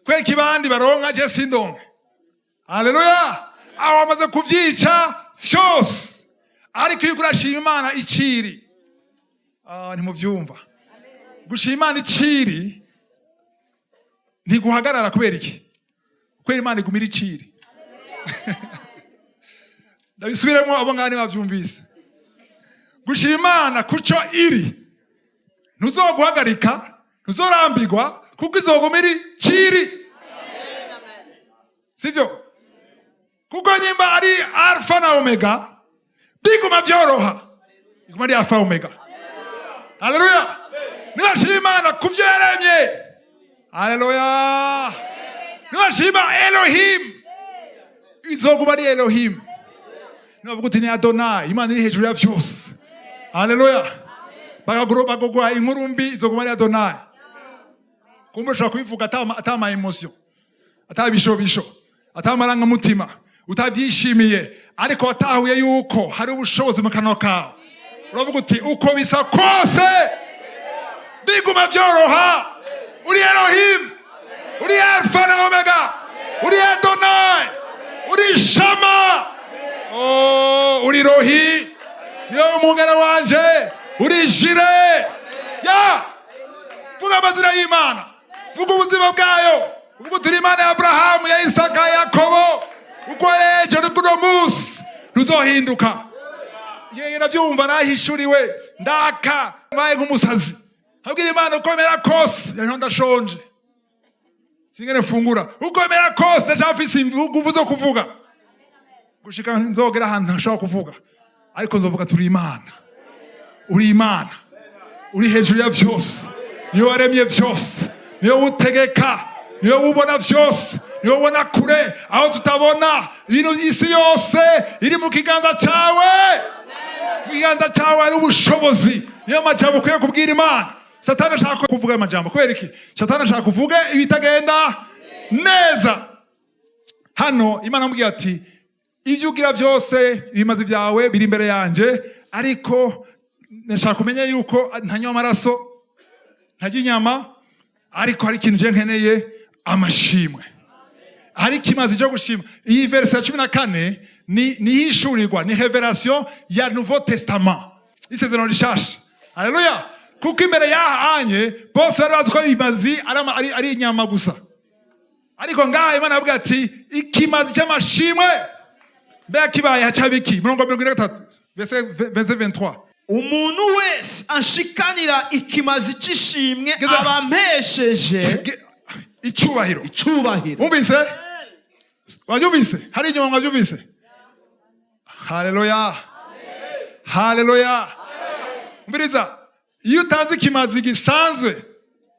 Kubera iki bandi baronka, je sindonke?" Haleluya! Aho wamaze kuvyica vyose. Ariko iyo urashima Imana iciri, ntimuvyumva. Gushima Imana iciri ntiguhagarara. Kubera iki? Kubera Imana igumira iciri. Ndabisubiremo, abo ngani bavyumvise. Gushima Imana kuco iri ntuzoguhagarika, ntuzorambirwa, kuko izoguma iri ciri, sivyo? Kuko nyimba ari Alfa na Omega, biguma vyoroha, iguma ari Alfa Omega. Haleluya! Niwashima Imana kuvyo yaremye, haleluya, niwashima Elohim, izoguma ari Elohim. Nibavuga uti ni Adonai, Imana iri hejuru ya vyose, haleluya, bagagura inkuru mbi, izoguma ari Adonai. Kumbe ushobora kubivuga ata ama émotion, ata bishobisho, ata amarangamutima, utabyishimiye, ariko watahuye yuko hari ubushobozi mu kanwa kawe. Uravuga uti: "Uko bisa kose biguma vyoroha, uri Elohim, uri Alfa na Omega, uri Adonai, uri Shama, oh, uri Rohi, niwe umungana wanje, uri Jire." Ya vuga amazina y'Imana, vuga ubuzima bwayo, uvuga uti: "Imana ya Aburahamu, ya Isaka, ya Yakobo, uko ejo ni kuno munsi, ruzohinduka." Yeye navyumva, nahishuriwe, ndaka mbaye nk'umusazi, abwira Imana: "Uko mera kose, yariho ndashonje, singene mfungura, uko mera kose ndacyafise inguvu zo kuvuga gushika nzogera ahantu ntashobora kuvuga." Ariko nzovuga turi Imana, uri Imana, uri hejuru ya vyose, niwe waremye vyose, niwe utegeka, niwe ubona vyose, niwe ubona kure aho tutabona. Ibintu isi yose iri mu kiganza cyawe, mu kiganza cyawe hari ubushobozi. Niyo majambo ukwiye kubwira Imana. Satani ashaka kuvuga ayo majambo. Kubera iki? Satani ashaka kuvuga ibitagenda neza. Hano Imana amubwira ati: "Ibyo ugira byose, ibimazi byawe biri imbere yanjye, ariko ndashaka kumenya yuko ntanywa amaraso, ntarya inyama, ariko hari ikintu je nkeneye, amashimwe, hari ikimazi cyo gushima." Iyi verset ya 14 ni ihishurirwa, ni révélation ya Nouveau Testament, isezerano rishasha. Haleluya! Kuko imbere y'aha anye bose bari bazi ko ibimazi ari inyama gusa, ariko ngaha Imana avuga ati: "Ikimazi cy'amashimwe." Mbega kibaye haca biki? Mirongo 43, verset 23. Umuntu wese anshikanira ikimazi c'ishimwe Geza. aba ampesheje Icyubahiro. icubahiro. Wumvise? Wabyumvise? Hari inyuma mwabyumvise? Haleluya, haleluya! Umviriza, iyo utanze ikimazi gisanzwe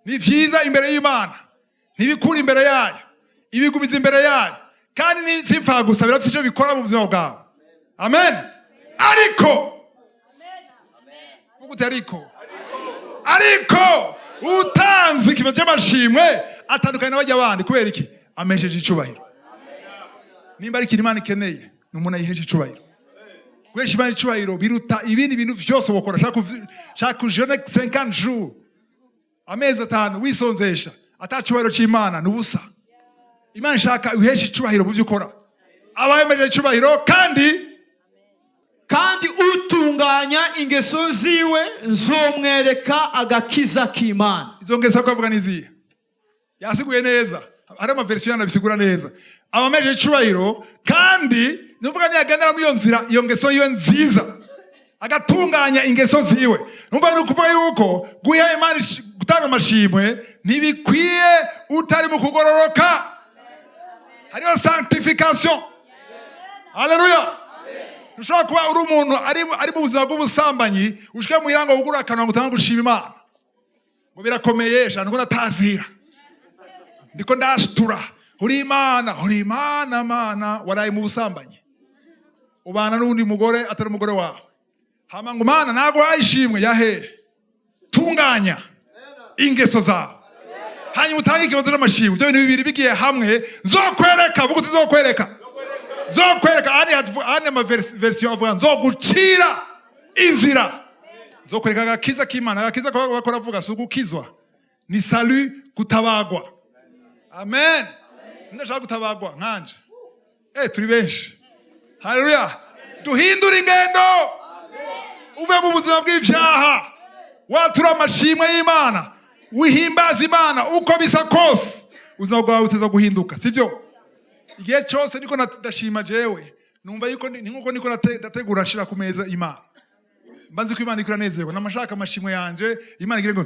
ni vyiza imbere y'Imana, ntibikura imbere yayo, ibigumiza imbere yayo, kandi n'ipfa gusa birafite icyo bikora mu buzima bwawe. Amen. Ariko vuga uti: Ariko utanze ikimazi cy'amashimwe atandukanye n'abajya abandi." Kubera iki? Amesheje icubahiro. Nimba ari ikintu Imana ikeneye, ni umuntu ayihesha icubahiro. Guhesha Imana icubahiro biruta ibindi bintu vyose wokora. Shaka ujeûne 50 jours, amezi 5, wisonzesha, ata cubahiro c'Imana, ni ubusa. Imana ishaka uhesha icubahiro mu vyo ukora. Abayemeje icubahiro kandi. Kandi utunganya ingeso ziwe nzomwereka agakiza k'Imana. Izo ngeso ko avuga nizihe? Yasiguye neza, hari amaverisiyo yanabisigura neza. Abameje icubahiro kandi, nuvuga niyagendera muri iyo nzira, iyo ngeso yiwe nziza, agatunganya ingeso ziwe. Numva ni ukuvuga yuko guha Imana gutanga amashimwe ntibikwiye utari mu kugororoka. Hariho sanctification. Haleluya! Ntushobora kuba uri umuntu ari mu buzima bw'ubusambanyi, ushike muhira ngo wugure akanwa ngo utange gushima Imana, ngo birakomeye shana, ngo natazira, ndiko ndashitura, uri Imana, uri Imana, Mana. Waraye mu busambanyi, ubana n'uwundi mugore atari umugore wawe, hama ngo: "Mana, ntabwo wayishimwe yahe." Tunganya ingeso zawe, hanyuma utange ikibazo n'amashimwe. Ibyo bintu bibiri bigiye hamwe, nzokwereka. Vuga uti: "Nzokwereka, nzokwereka." Andi amaverisiyo avuga: "Nzogucira inzira, nzokwereka agakiza k'Imana." Agakiza bakora avuga si ugukizwa, ni salut, gutabagwa. Amen. Ndashaka gutabagwa nkanje. Turi benshi. Haleluya! Duhindure ingendo, uve mu buzima bw'ibyaha, watura amashimwe y'Imana, wihimbaza Imana uko bisa kose, ubuzima bwawe buteza guhinduka, sibyo? Igihe cyose niko ndashima jewe, numva yuko ni nkuko niko ndategura nshira ku meza Imana, mba nzi ko Imana ikora nezerwa namashaka amashimwe yanje. Imana igire ngo.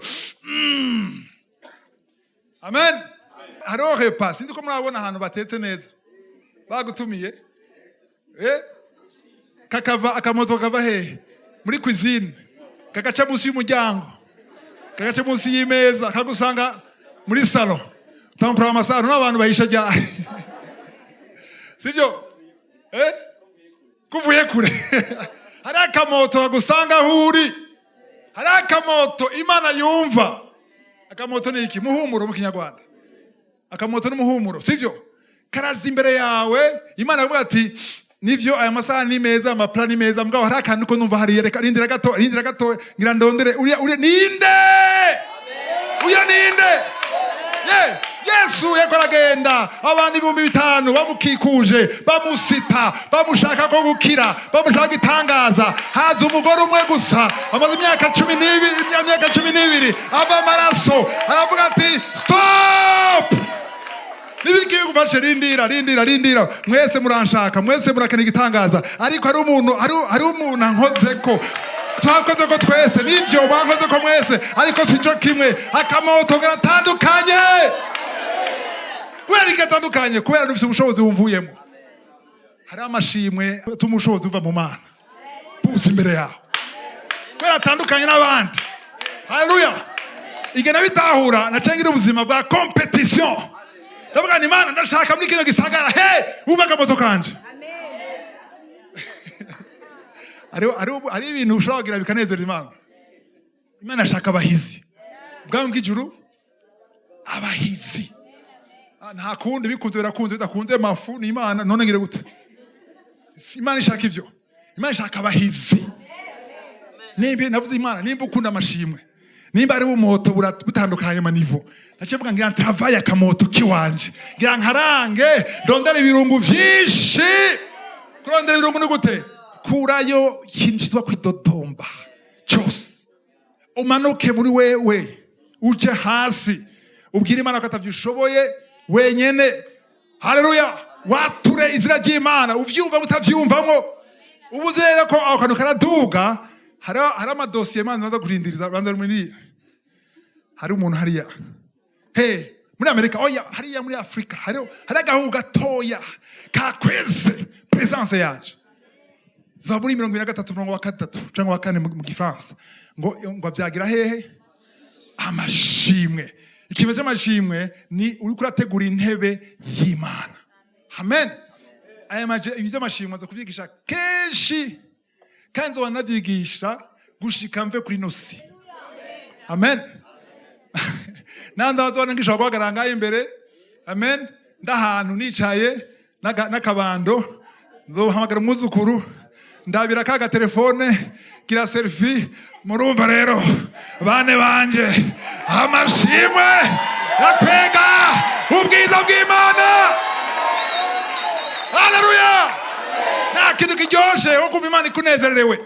Amen. Hariho repas, sinzi ko murabona ahantu batetse neza, bagutumiye, kakava akamoto kava hehe? Muri cuisine, kagaca munsi y'umuryango, kagaca munsi y'imeza, kagusanga muri salon, utampura amasano n'abantu bahisha ryari, sibyo? Kuvuye kure, hari akamoto kagusanga aho uri, hari akamoto Imana yumva. Akamoto ni iki? Muhumuro mu Kinyarwanda. Akamoto n'umuhumuro, sivyo? Karaza imbere yawe, Imana avuga ati: "Nivyo, aya masaha ni meza, amaplats ni meza, mugabo hari akantu ko numva hariya. Reka rindira gato, rindira gato, ngira ndondere uriya. Uriya ninde? Uya ninde?" Ye Yesu yariko aragenda, abantu 5000 bamukikuje, bamusita, bamushaka ko gukira, bamushaka itangaza. Haza umugore umwe gusa, amaze imyaka 12, imyaka 12 ava amaraso. Aravuga ati: "Stop, nibiki bigufashe? Rindira, rindira, rindira. Mwese muranshaka, mwese murakena igitangaza, ariko hari umuntu ankozeko. Twakoze ko twese, nivyo, bankoze ko mwese, ariko sico kimwe. Akamoto karatandukanye. Kubera iki gatandukanye? Kubera dufise ubushobozi bumvuyemo. Hari amashimwe atuma ubushobozi buva mu Mana. Buza imbere yawe kubera atandukanye n'abandi. Haleluya! Igihe nabitahura, naciye ngira ubuzima bwa compétition. Ndavuga nti: "Imana, ndashaka muri kino gisagara he wumva akamoto kanje." Hariho ibintu ushobora kugira bikanezera Imana. Imana ashaka abahizi. Ubwami bw'ijuru, abahizi. Nta kundi, bikunze birakunze, bidakunze mafu ni Imana. None ngire gute? Si Imana ishaka ivyo. Imana ishaka abahizi. Nimba navuze Imana, nimba ukunda amashimwe, nimba ari umoto butandukanye ama niveau, ndakivuga ngira ntavaye akamoto kiwanje, ngira nkarange, ndondera ibirungu vyinshi. Kurondera ibirungu ni gute? Kurayo ikintu cyitwa kwidodomba cyose, umanuke muri wewe, uje hasi, ubwire Imana ko atavyushoboye wenyene. Haleluya! Wature izina ry'Imana, uvyumva mutavyumvamwo. Ubuze rero ko ako kantu karaduga. Hari amadosiye manzi baza kurindiriza, banza muri hari umuntu hariya he muri Amerika, oya, hariya muri Afrika hari agahugu gatoya kakweze présence yanje. Zaburi 23, umurongo wa 3 cyangwa wa 4 mu Gifaransa, ngo vyagira hehe amashimwe. Ikintu cy'amashimwe ni uriko urategura intebe y'Imana. Amen. Aya maje ibi by'amashimwe aza kuvyigisha kenshi, kandi nzoba navyigisha gushika mve kuri ino si. Amen. Nandi bazobona ngishobora guhagarara ngaho imbere. Amen. Ndahantu nicaye n'akabando, nzohamagara umwuzukuru, ndabira ka gatelefone, gira selfie. Murumva rero bane banje, amashimwe yakwega ubwiza bw'Imana. Haleluya! Nta kintu kiryoshe wo kumva Imana ikunezerewe,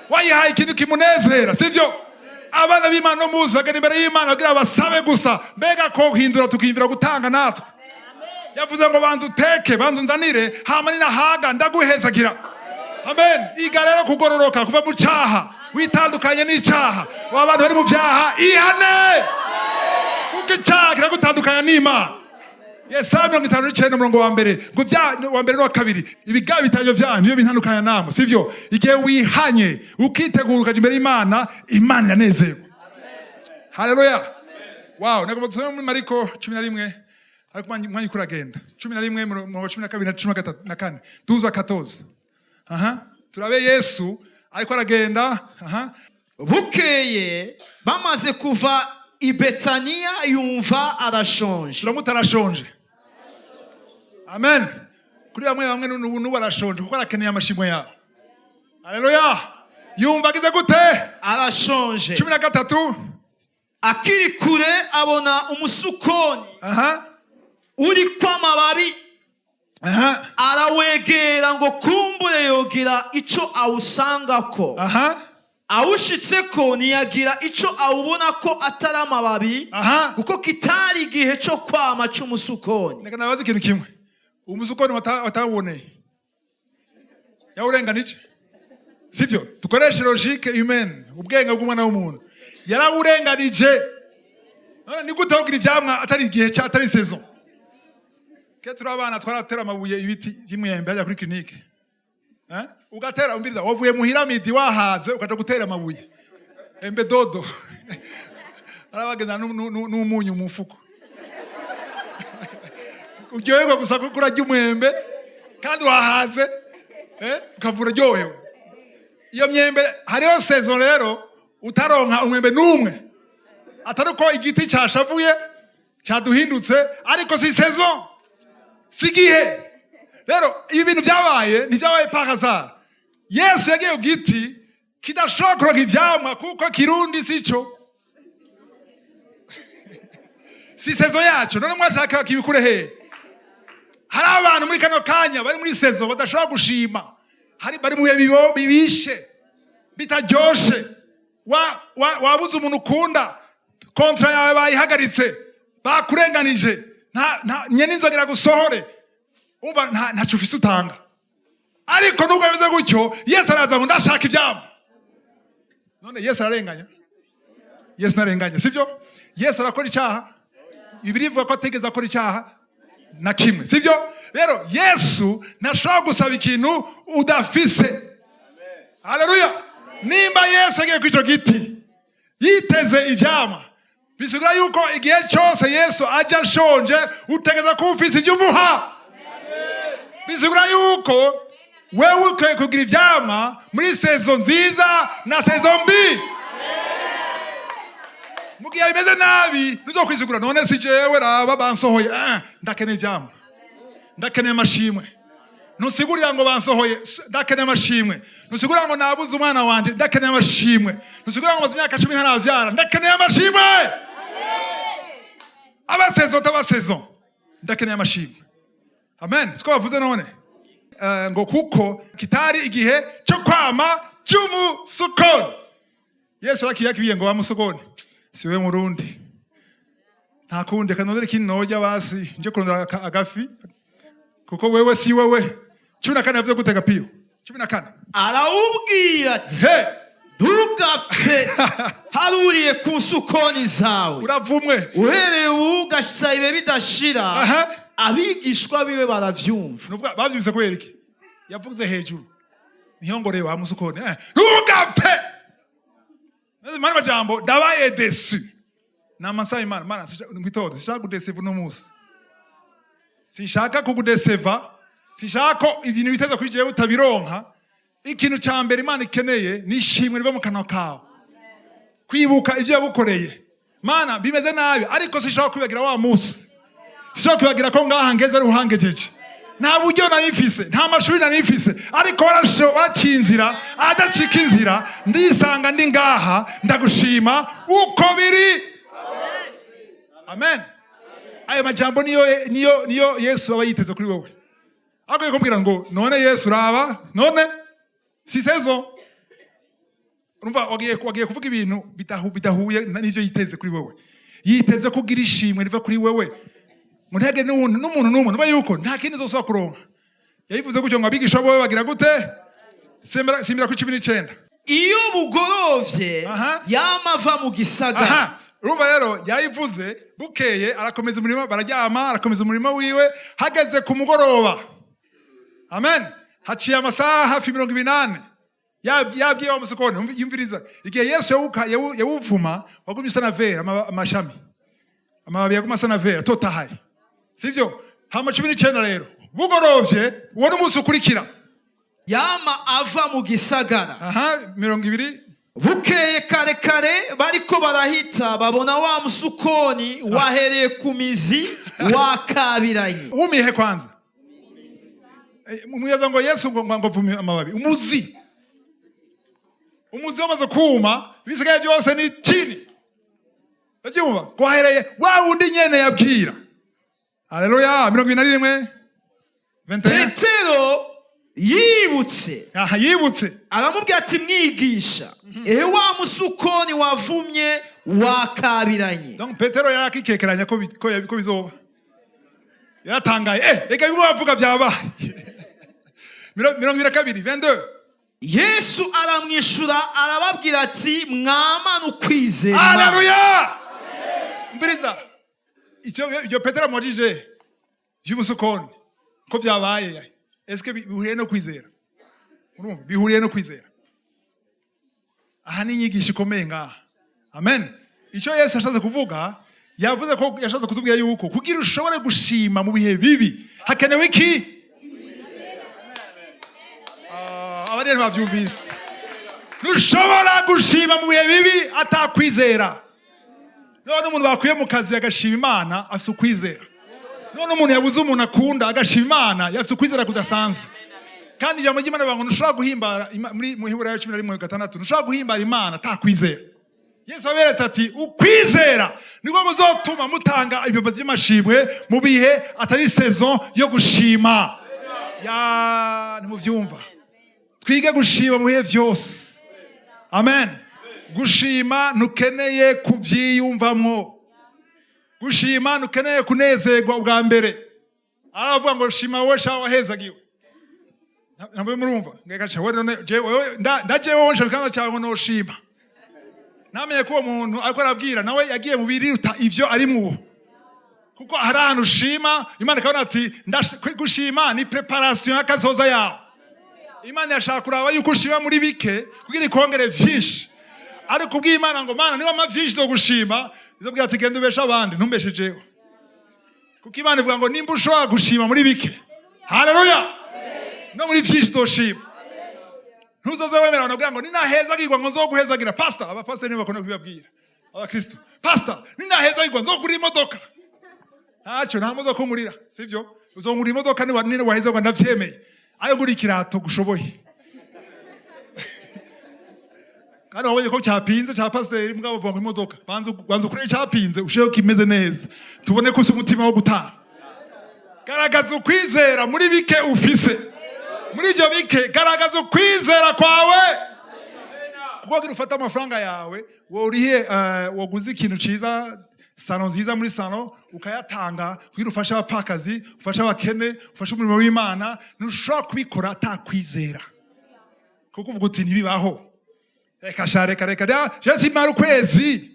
wayihaye ikintu kimunezera, sivyo? Abana b'Imana no muzi bagana imbere y'Imana kugira basabe gusa. Mbega ko hindura tukiyumvira gutanga natwe? Yavuze ngo: "Banza uteke, banza unzanire, hama ninahaga ndaguhezagira." Amen. Iga rero kugororoka, kuva mu cyaha, witandukanye n'icyaha. Wa bantu bari mu byaha, ihane, kuko icyaha kiragutandukanya n'Imana. Yesaya 59, umurongo wa mbere, ngo bya wa mbere n'uwa kabiri: "Ibigabi bitanyo byanyu niyo bintandukanya namwe," sivyo? Igihe wihanye, ukitegura, ukaja imbere y'Imana, Imana iranezerwa. Haleluya! Wow! Nagomba dusome muri Mariko 11, ariko umwanya uko uragenda. 11, murongo 12 na 13 na 4, 12, 14. Aha turabe Yesu ariko aragenda. Aha. Bukeye bamaze kuva i Betaniya, yumva arashonje. Turamuta arashonje. Amen. Kuri bamwe bamwe n'ubu n'ubu arashonje, kuko arakeneye amashimwe yawe. Haleluya! Yumva agize gute? Arashonje. 13. Akiri kure abona umusukoni uriko amababi, arawegera ngo kumbure yogira ico awusangako. Awushitseko ntiyagira ico awubona ko atari amababi, kuko kitari igihe co kwama c'umusukoni. Reka nabaze ikintu kimwe: umusukoni watawuboneye yawurenganije, sivyo? Dukoreshe logique humaine, ubwenge bw'umwana w'umuntu. Yarawurenganije. None ni gute wogira ivyamwa atari igihe cya, atari saison? Ke turi abana, twaratera amabuye ibiti by'imyembe hajya kuri clinique. Eh? Ugatera, umviriza, wavuye muhira midi wahaze, ukaja gutera amabuye embe dodo, arabagenda n'umunyu mu mufuko, uryoherwa gusa kuko urarya umwembe kandi wahaze, ukavura uryohewe. Iyo myembe hariho saison rero utaronka umwembe n'umwe, atari uko igiti cyashavuye cyaduhindutse, ariko si saison, si igihe. Rero ibi bintu byabaye ntibyabaye par hasard. Yesu yagiye ku giti kidashobora kuronka ivyamwa, kuko kirundi sico, si saison yacu. None mwashaka kibikure hehe? Hari abantu muri kano kanya bari muri saison badashobora gushima, hari bari mu bihe bibishe, bitaryoshe. Wabuze umuntu ukunda, contrat yawe bayihagaritse, bakurenganije, nta nyene inzogera gusohore, umva ntaco ufise utanga. Ariko nubwo bimeze gutyo, Yesu araza ngo: "Ndashaka ivyamwa." None Yesu ararenganya? Yesu ntarenganya, sivyo? Yesu arakora icyaha? Bibiliya ivuga ko atigeze akora icyaha na kimwe, sivyo? Rero Yesu ntashobora gusaba ikintu udafise. Haleluya! Nimba Yesu agiye kuri icyo giti yiteze ivyamwa, bisigura yuko igihe cyose Yesu ajya ashonje, utegeza kuba ufise ibyo umuha. Bisigura yuko wewe ukwiye kugira ivyamwa muri saison nziza na saison mbi. Mu gihe bimeze nabi, ntuzokwisigura: "None si jewe, raba bansohoye." Ndakeneye ivyamwa, ndakeneye amashimwe. Ntusigurira ngo bansohoye, ndakeneye amashimwe. Ntusigurira ngo nabuze umwana wanje, ndakeneye amashimwe. Ntusigurira ngo maze imyaka 10 ntaravyara, ndakeneye amashimwe. Aba saison taba saison, ndakeneye amashimwe. Amen. Siko bavuze none? Ngo kuko kitari igihe cyo kwama cy'umusukoni. Yesu yakibiye ngo wamusukoni siwe murundi, nta kundi kanondera ikindi norya, basi nje kurondera agafi, kuko wewe si wewe. 14 yavuze gutega piyo 14. Arawubwira ati: He! "Ntugapfe haruriye ku nsukoni zawe." Uravumwe. "Uhereye ubu ugashitsa ibihe bidashira." Abigishwa biwe baravyumva. Nuvuga bavyumvise kubera iki? Yavuze hejuru, ntiyongoreye wa musukoni. Ntugapfe. Maze mani majambo, ndabaye déçu. Namasaba Imana: Mana, ngwitondo sinshaka kudeseva uno munsi, sinshaka kugudeseva, sinshaka ko ibintu biteza kuri jewe utabironka. Ikintu ca mbere Imana ikeneye ni ishimwe riva mu kanwa kawe, kwibuka ibyo yagukoreye. Mana, bimeze nabi, ariko sinshaka kwibagira wa munsi, sinshaka kwibagira ko ngaha ngeze ari uhangejeje. Nta buryo nari mfise, nta mashuri nari mfise, ariko waraciye inzira adacika inzira, ndisanga ndi ngaha. Ndagushima uko biri. Amen. Ayo majambo niyo Yesu aba yiteze kuri wowe. Akwiye kumbwira ngo: "None Yesu, raba, none si saison." Urumva wagiye kuvuga ibintu bidahuye n'ivyo yiteze kuri wewe. Yiteze kugira ishimwe riva kuri wewe, ngo ntihagire n'umuntu n'umwe nuba yuko nta kindi uzosubira kuronka. Yabivuze gutyo ngo abigisha bowe bagira gute? Simbira kuri 19. Iyo bugorovye, yama ava mu gisagara. Aha, urumva rero yayivuze bukeye, arakomeza umurimo, bararyama, arakomeza umurimo wiwe. Hageze ku mugoroba, amen, haciye amasaha hafi 24, yabwiye wa musokoni. Yumviriza, igihe Yesu yawuvuma, wagumye usa na vert, amashami, amababi yaguma asa na vert atotahaye, sivyo? Hama 19 rero, bugorovye, uwo n'umunsi ukurikira. Yama ava mu gisagara. Aha, 20. Bukeye kare kare, bariko barahita, babona wa musukoni wahereye ku mizi wakabiranye. Wumihe kwanza. Mwibaza ngo Yesu ngo vume amababi, umuzi wamaze kuma, ibisigaye byose ni chini. Ndabyumva kwahereye wa wundi nyene yabwira. Haleluya! 21, 21. Petero yibutse, Aha, yibutse. aramubwira ati: "Mwigisha, ehe wa musukoni wavumye wakabiranye." Donc Petero yarakikekeranya ko bizoba. Yaratangaye: "Reka bimwe bavuga byabaye." 22, 22. Yesu aramwishura, arababwira ati: "Mwamana ukwizera Imana." Haleluya! Umviriza, icyo ibyo Petero amubajije by'umusukoni ko byabaye, eske bihuriye no kwizera? Urumva bihuriye no kwizera? Aha ni inyigisho ikomeye ngaha. Amen. Icyo Yesu yashatse kuvuga, yavuze ko yashatse kutubwira yuko kugira ushobore gushima mu bihe bibi hakenewe iki? Ah, abari bavyumvise. Ntushobora gushima mu bihe bibi atakwizera. None umuntu bakuye mu kazi agashima Imana, afise ukwizera. None umuntu yabuze umuntu akunda agashima Imana, yafise ukwizera kudasanzwe. Kandi ijambo ry'Imana rivuga ngo ntushobora guhimbara muri mu Hiburayo 11:6, ntushobora guhimbara Imana atakwizera. Yesu aberetse ati: "Ukwizera niko kuzotuma mutanga ibibazo by'amashimwe mu bihe atari saison yo gushima." Ya, ntimuvyumva? Twige gushima mu bihe byose. Amen. Gushima ntukeneye kuvyiyumvamwo, gushima ntukeneye kunezerwa ubwa mbere. Aravuga ngo: "Shima wowe sha wahezagiwe." Ntabwo murumva? Ngeka wewe none jewe ndaje wowe nshaka ikibanza cyawe ngo noshima. Namenye ko uwo muntu ariko arabwira nawe yagiye mu biruta ivyo ari mu, kuko hari ahantu ushima Imana ikabona ati gushima ni préparation y'akazoza yawe. Imana yashaka kuraba yuko ushima muri bike kugira ikongere vyinshi. Ariko ubw'Imana ngo: "Mana, niba mpa vyinshi gushima," izobwira ati: "Genda ubeshe abandi, ntumbeshejeho." Kuko Imana ivuga ngo nimba ushobora gushima muri bike, haleluya, no muri vyinshi uzoshima. Ntuzoze wemera abantu kugira ngo ninahezagirwa ngo nzoguhezagira. Pastor, abapasiteri nibo bakunda kubibabwira abakristo: "Pastor, ninahezagirwa nzogura imodoka." Ntacyo, nta modoka ungurira, sivyo? Uzongura imodoka niba niba wahezagirwa, ndavyemeye, ayo ngura ikirato gushoboye. Kandi wabonye ko cyapinze cya pasiteri, mugabo bavuga ngo imodoka. Banza ukure cyapinze, ushireho kimeze neza, tubone ko ufise umutima wo gutanga. Garagaza ukwizera muri bike ufise. Muri ibyo bike garagaza ukwizera kwawe, kuko kugira ufate amafaranga yawe worihe, waguze ikintu ciza, salon nziza, muri salon ukayatanga kugira ufashe abapfakazi, ufashe abakene, ufashe umurimo w'Imana, ntushobora kubikora atakwizera, kuko uvuga uti: "Ntibibaho, reka sha, reka, reka da, je simara ukwezi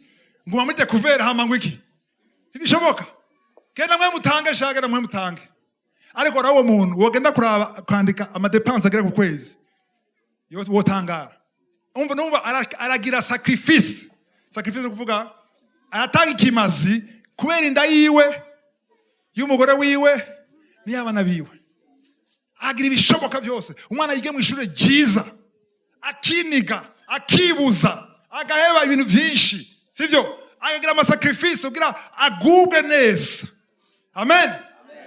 nguma muri découvert hama ngo iki, ntibishoboka. Genda mwe mutange sha, genda mwe mutange." Ariko nawe uwo muntu wogenda kuraba kwandika ama dépenses agera ku kwezi, wotangara. Umva, numva aragira sacrifice. Sacrifice ni kuvuga aratanga ikimazi kubera inda yiwe, y'umugore wiwe n'iy'abana biwe. Agira ibishoboka byose umwana yige mu ishuri ryiza, akiniga, akibuza, agaheba ibintu byinshi, sibyo? Akagira ama sacrifices kugira agubwe neza. Amen.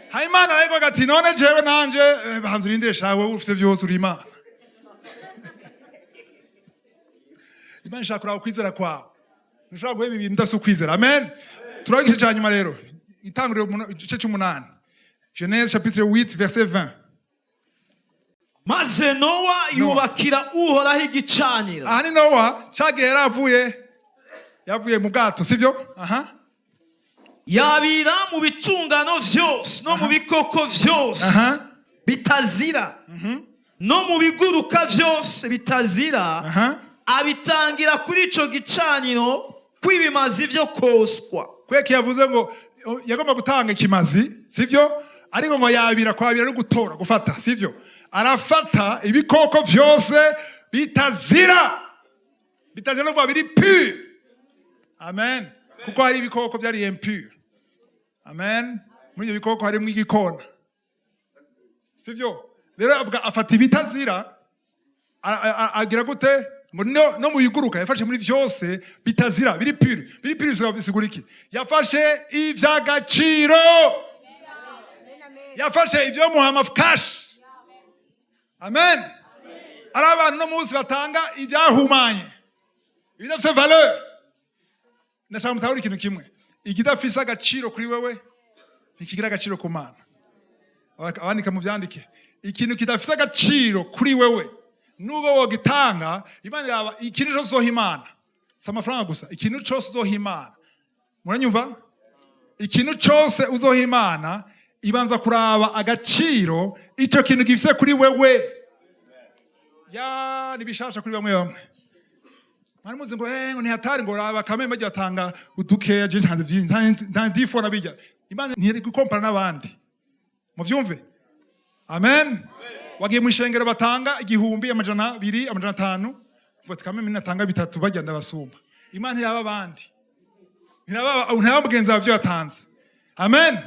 Hanyuma ariko ati: "None jewe nanje, banza urindire shawe, ufite byose, uri Imana." Imana ishaka kuraba ukwizera kwawe. Ntushobora guheba ibintu udafite ukwizera. Amen. Turaba igice cya nyuma rero, Itanguriro igice cy'umunani, Genèse chapitre 8, verset 20. Maze Nowa yubakira Uhoraho igicaniro. Aha ni Nowa cagihe yari avuye, yavuye mu bwato, sibyo? Aha. Yabira mu bitungano vyose no mu bikoko vyose bitazira no mu biguruka vyose bitazira, abitangira kuri ico gicaniro kw'ibimazi vyo koswa. Kweki yavuze ngo yagomba gutanga ikimazi, sivyo? Ariko ngo yabira, kwabira no gutora, gufata, sivyo? Arafata ibikoko vyose bitazira. Bitazira no kuvuga biri pur. Amen. Kuko hari ibikoko byari impur. Amen. Muri ibyo bikoko harimo igikona, sivyo? Rero avuga afata ibitazira, agira gute? Ngo no mu biguruka yafashe muri vyose bitazira, biri pur. Biri pur bisigura iki? Yafashe ivy'agaciro, yafashe ivyo muhama cash. Amen. Ari abantu no munsi batanga ivyahumanye, ibidafise valeur. Ndashaka mutahura ikintu kimwe: ikidafise agaciro kuri wewe ntikigira agaciro ku Mana. Abandika muvyandike: ikintu kidafise agaciro kuri wewe, nubwo wogitanga, Imana yaba ikintu cyose uzoha Imana, si amafaranga gusa, ikintu cyose uzoha Imana, muranyumva? Ikintu cyose uzoha Imana, ibanza kuraba agaciro icyo kintu gifise kuri wewe. Ya ni bishasha kuri bamwe bamwe. Mwari muzi ngo ngo ntihatari, ngo raba kameme bagiye batanga udukeya, je ntanze vyinshi, nta difo nabijya. Imana ntiyari gukompara n'abandi, muvyumve. Amen. Wagiye mu ishengero batanga 1000, 200, 500, uvuga ati: "Kameme natanga bitatu, bajya ndabasumba." Imana ntiraba abandi, ntiraba mugenzi wawe ibyo yatanze. Amen.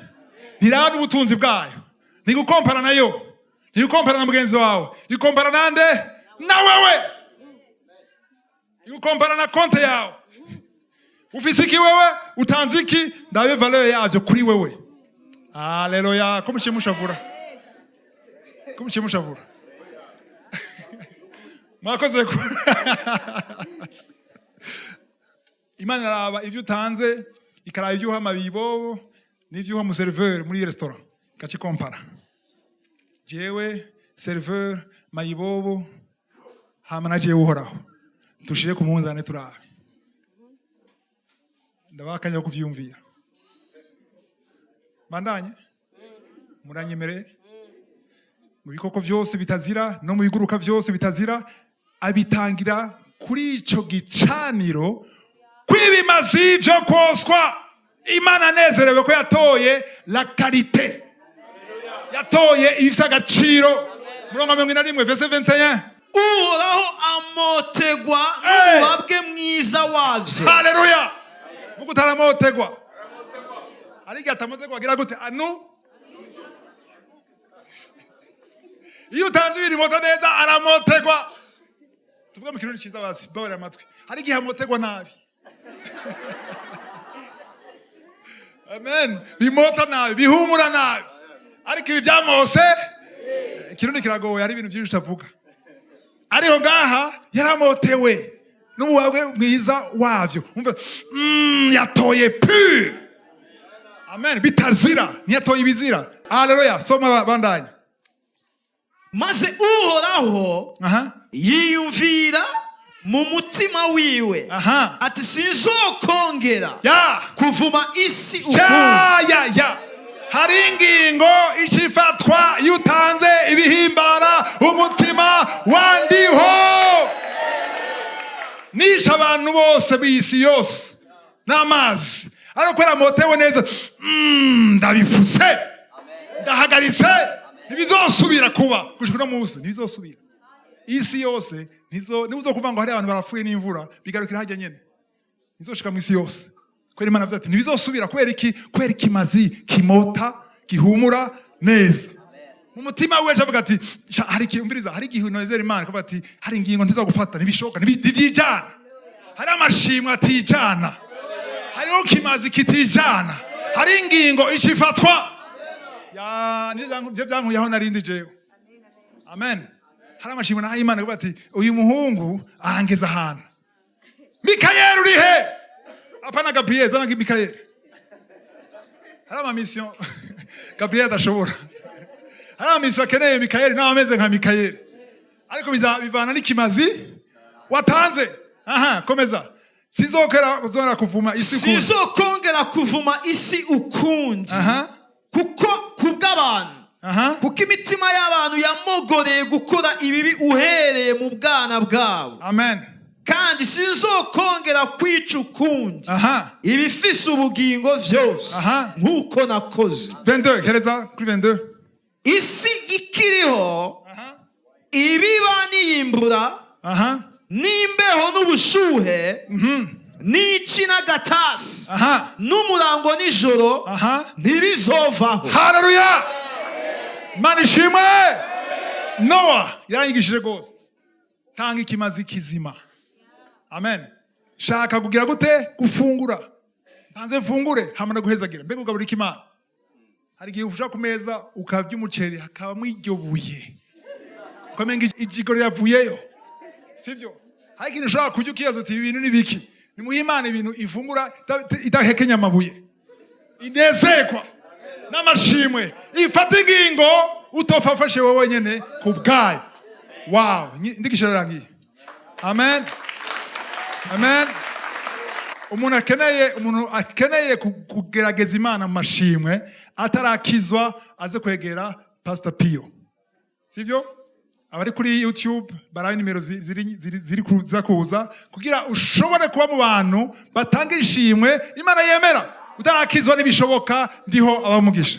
Ntiraba n'ubutunzi bwayo, ntigukompara nayo, ntigukompara na mugenzi wawe. Igukompara nande? Na wewe. Igukompara na konte yawe. Ufise iki wewe? Utanze iki? Ndabe valeur yavyo kuri wewe. Haleluya. Ko muciye mushavura, ko muciye mushavura, mwakoze Imana iraba ivyo utanze, ikaraba ivyo uha amabibo n'ivyo uha umuseriveri muri restaurant, ikacikompara: jewe seriveri, mayibobo, hama na jewe Uhoraho, dushire ku munzane turabe. Ndabaha akanya ko kuvyiyumvira. Bandanye muranyemereye. Mu bikoko vyose bitazira no mu biguruka vyose bitazira, abitangira kuri ico gicaniro kw'ibimazi vyo koswa. Imana anezerewe ko yatoye la qualité, yatoye ibifise agaciro. Murongo wa 41, verset 21. Uhoraho amotegwa Hey! n'umubabwe mwiza wavyo. Haleluya! Vuga utaramotegwa. Hari igihe atamotegwa, agira gute? Anu iyo utanze ibintu mota neza aramotegwa. Tuvuga mu Kirundi ciza, basi babarira amatwi. Hari igihe amotegwa nabi. Amen. Bimota nabi, bihumura nabi, ariko ibi byamose. Ikirundi kiragoye, hari ibintu byinshi utavuga. Ariko ngaha yaramotewe n'umubabwe mwiza wavyo. Umva, yatoye pur. Amen. Bitazira, ntiyatoye ibizira. Haleluya! Soma, bandanya. Maze Uhoraho yiyumvira mu mutima wiwe ati: "Sinzokongera kuvuma isi ukundi." Ya ya ya, hari ingingo ikifatwa iyo utanze ibihimbara umutima wandiho. Nishe abantu bose b'isi yose n'amazi, ariko kubera motewe neza, ndabifuse, ndahagaritse, ntibizosubira kuba gushika uno munsi, ntibizosubira. Isi yose ntibuzokuvuga ngo hari abantu barapfuye n'imvura, bigarukira hajya nyene, ntizoshika mu isi yose, kubera Imana avuze ati ntibizosubira. Kubera iki? Kubera ikimazi kimota, gihumura neza mu mutima we. Avuga ati: "Sha, hari ikintu." Umviriza, hari igihe unezera Imana ikavuga ati hari ingingo ntizagufata, ntibishoboka, ntibyijana. Hari amashimwe atijana, hariho kimazi kitijana, hari ingingo ishifatwa. Ya, nivyo byankuyeho narindi jewe. Amen. Hari amashimwe naho Imana ikavuga ati uyu muhungu ahangeza ahantu. Mikayeli uri he? Apana Gabriel, zana Mikayeli. Hari ama mission Gabriel adashobora, hari ama mission akeneye Mikayeli nawe ameze nka Mikayeli, ariko bivana n'ikimazi watanze. Aha, komeza. Sinzokera uzongera kuvuma isi ukundi. Sinzokongera kuvuma isi ukundi kuko kubw'abantu, kuko imitima y'abantu yamogoreye gukora ibibi uhereye mu bwana bwabo. Amen. Kandi sinzokongera kwica ukundi ibifise ubugingo vyose nk'uko nakoze. 22, hereza kuri 22. Isi ikiriho, ibiba n'iyimbura, n'imbeho n'ubushuhe, n'ici n'agatasi, n'umurango nijoro ntibizovaho. Haleluya! Imana ishimwe. Nowa yaranyigishije rwose. Tanga ikimazi kizima. Amen. Shaka kugira gute? Gufungura. Ntanze mfungure, hama ndaguhezagira. Mbega ugaburira iki Imana? Hari igihe uja ku meza ukarya umuceri, hakabamo iryo buye, ukamenga ijigo riravuyeyo, sivyo? Hari ikintu ushobora kurya ukibaza uti ibi bintu ni biki? Nimuhe Imana ibintu ifungura idahekenya amabuye, inezerwa n'amashimwe, ifata ingingo utofafashe wowe wenyene ku bwayo. Wow, ndigisha rarangiye. Amen, amen. Umuntu akeneye kugerageza Imana mu mashimwe atarakizwa, aze kwegera Pastor Pio, sivyo? Abari kuri YouTube barabe nimero ziri kuza kugira ushobore kuba mu bantu batanga ishimwe Imana yemera. Utarakizwa, n'ibishoboka ndiho abamugisha.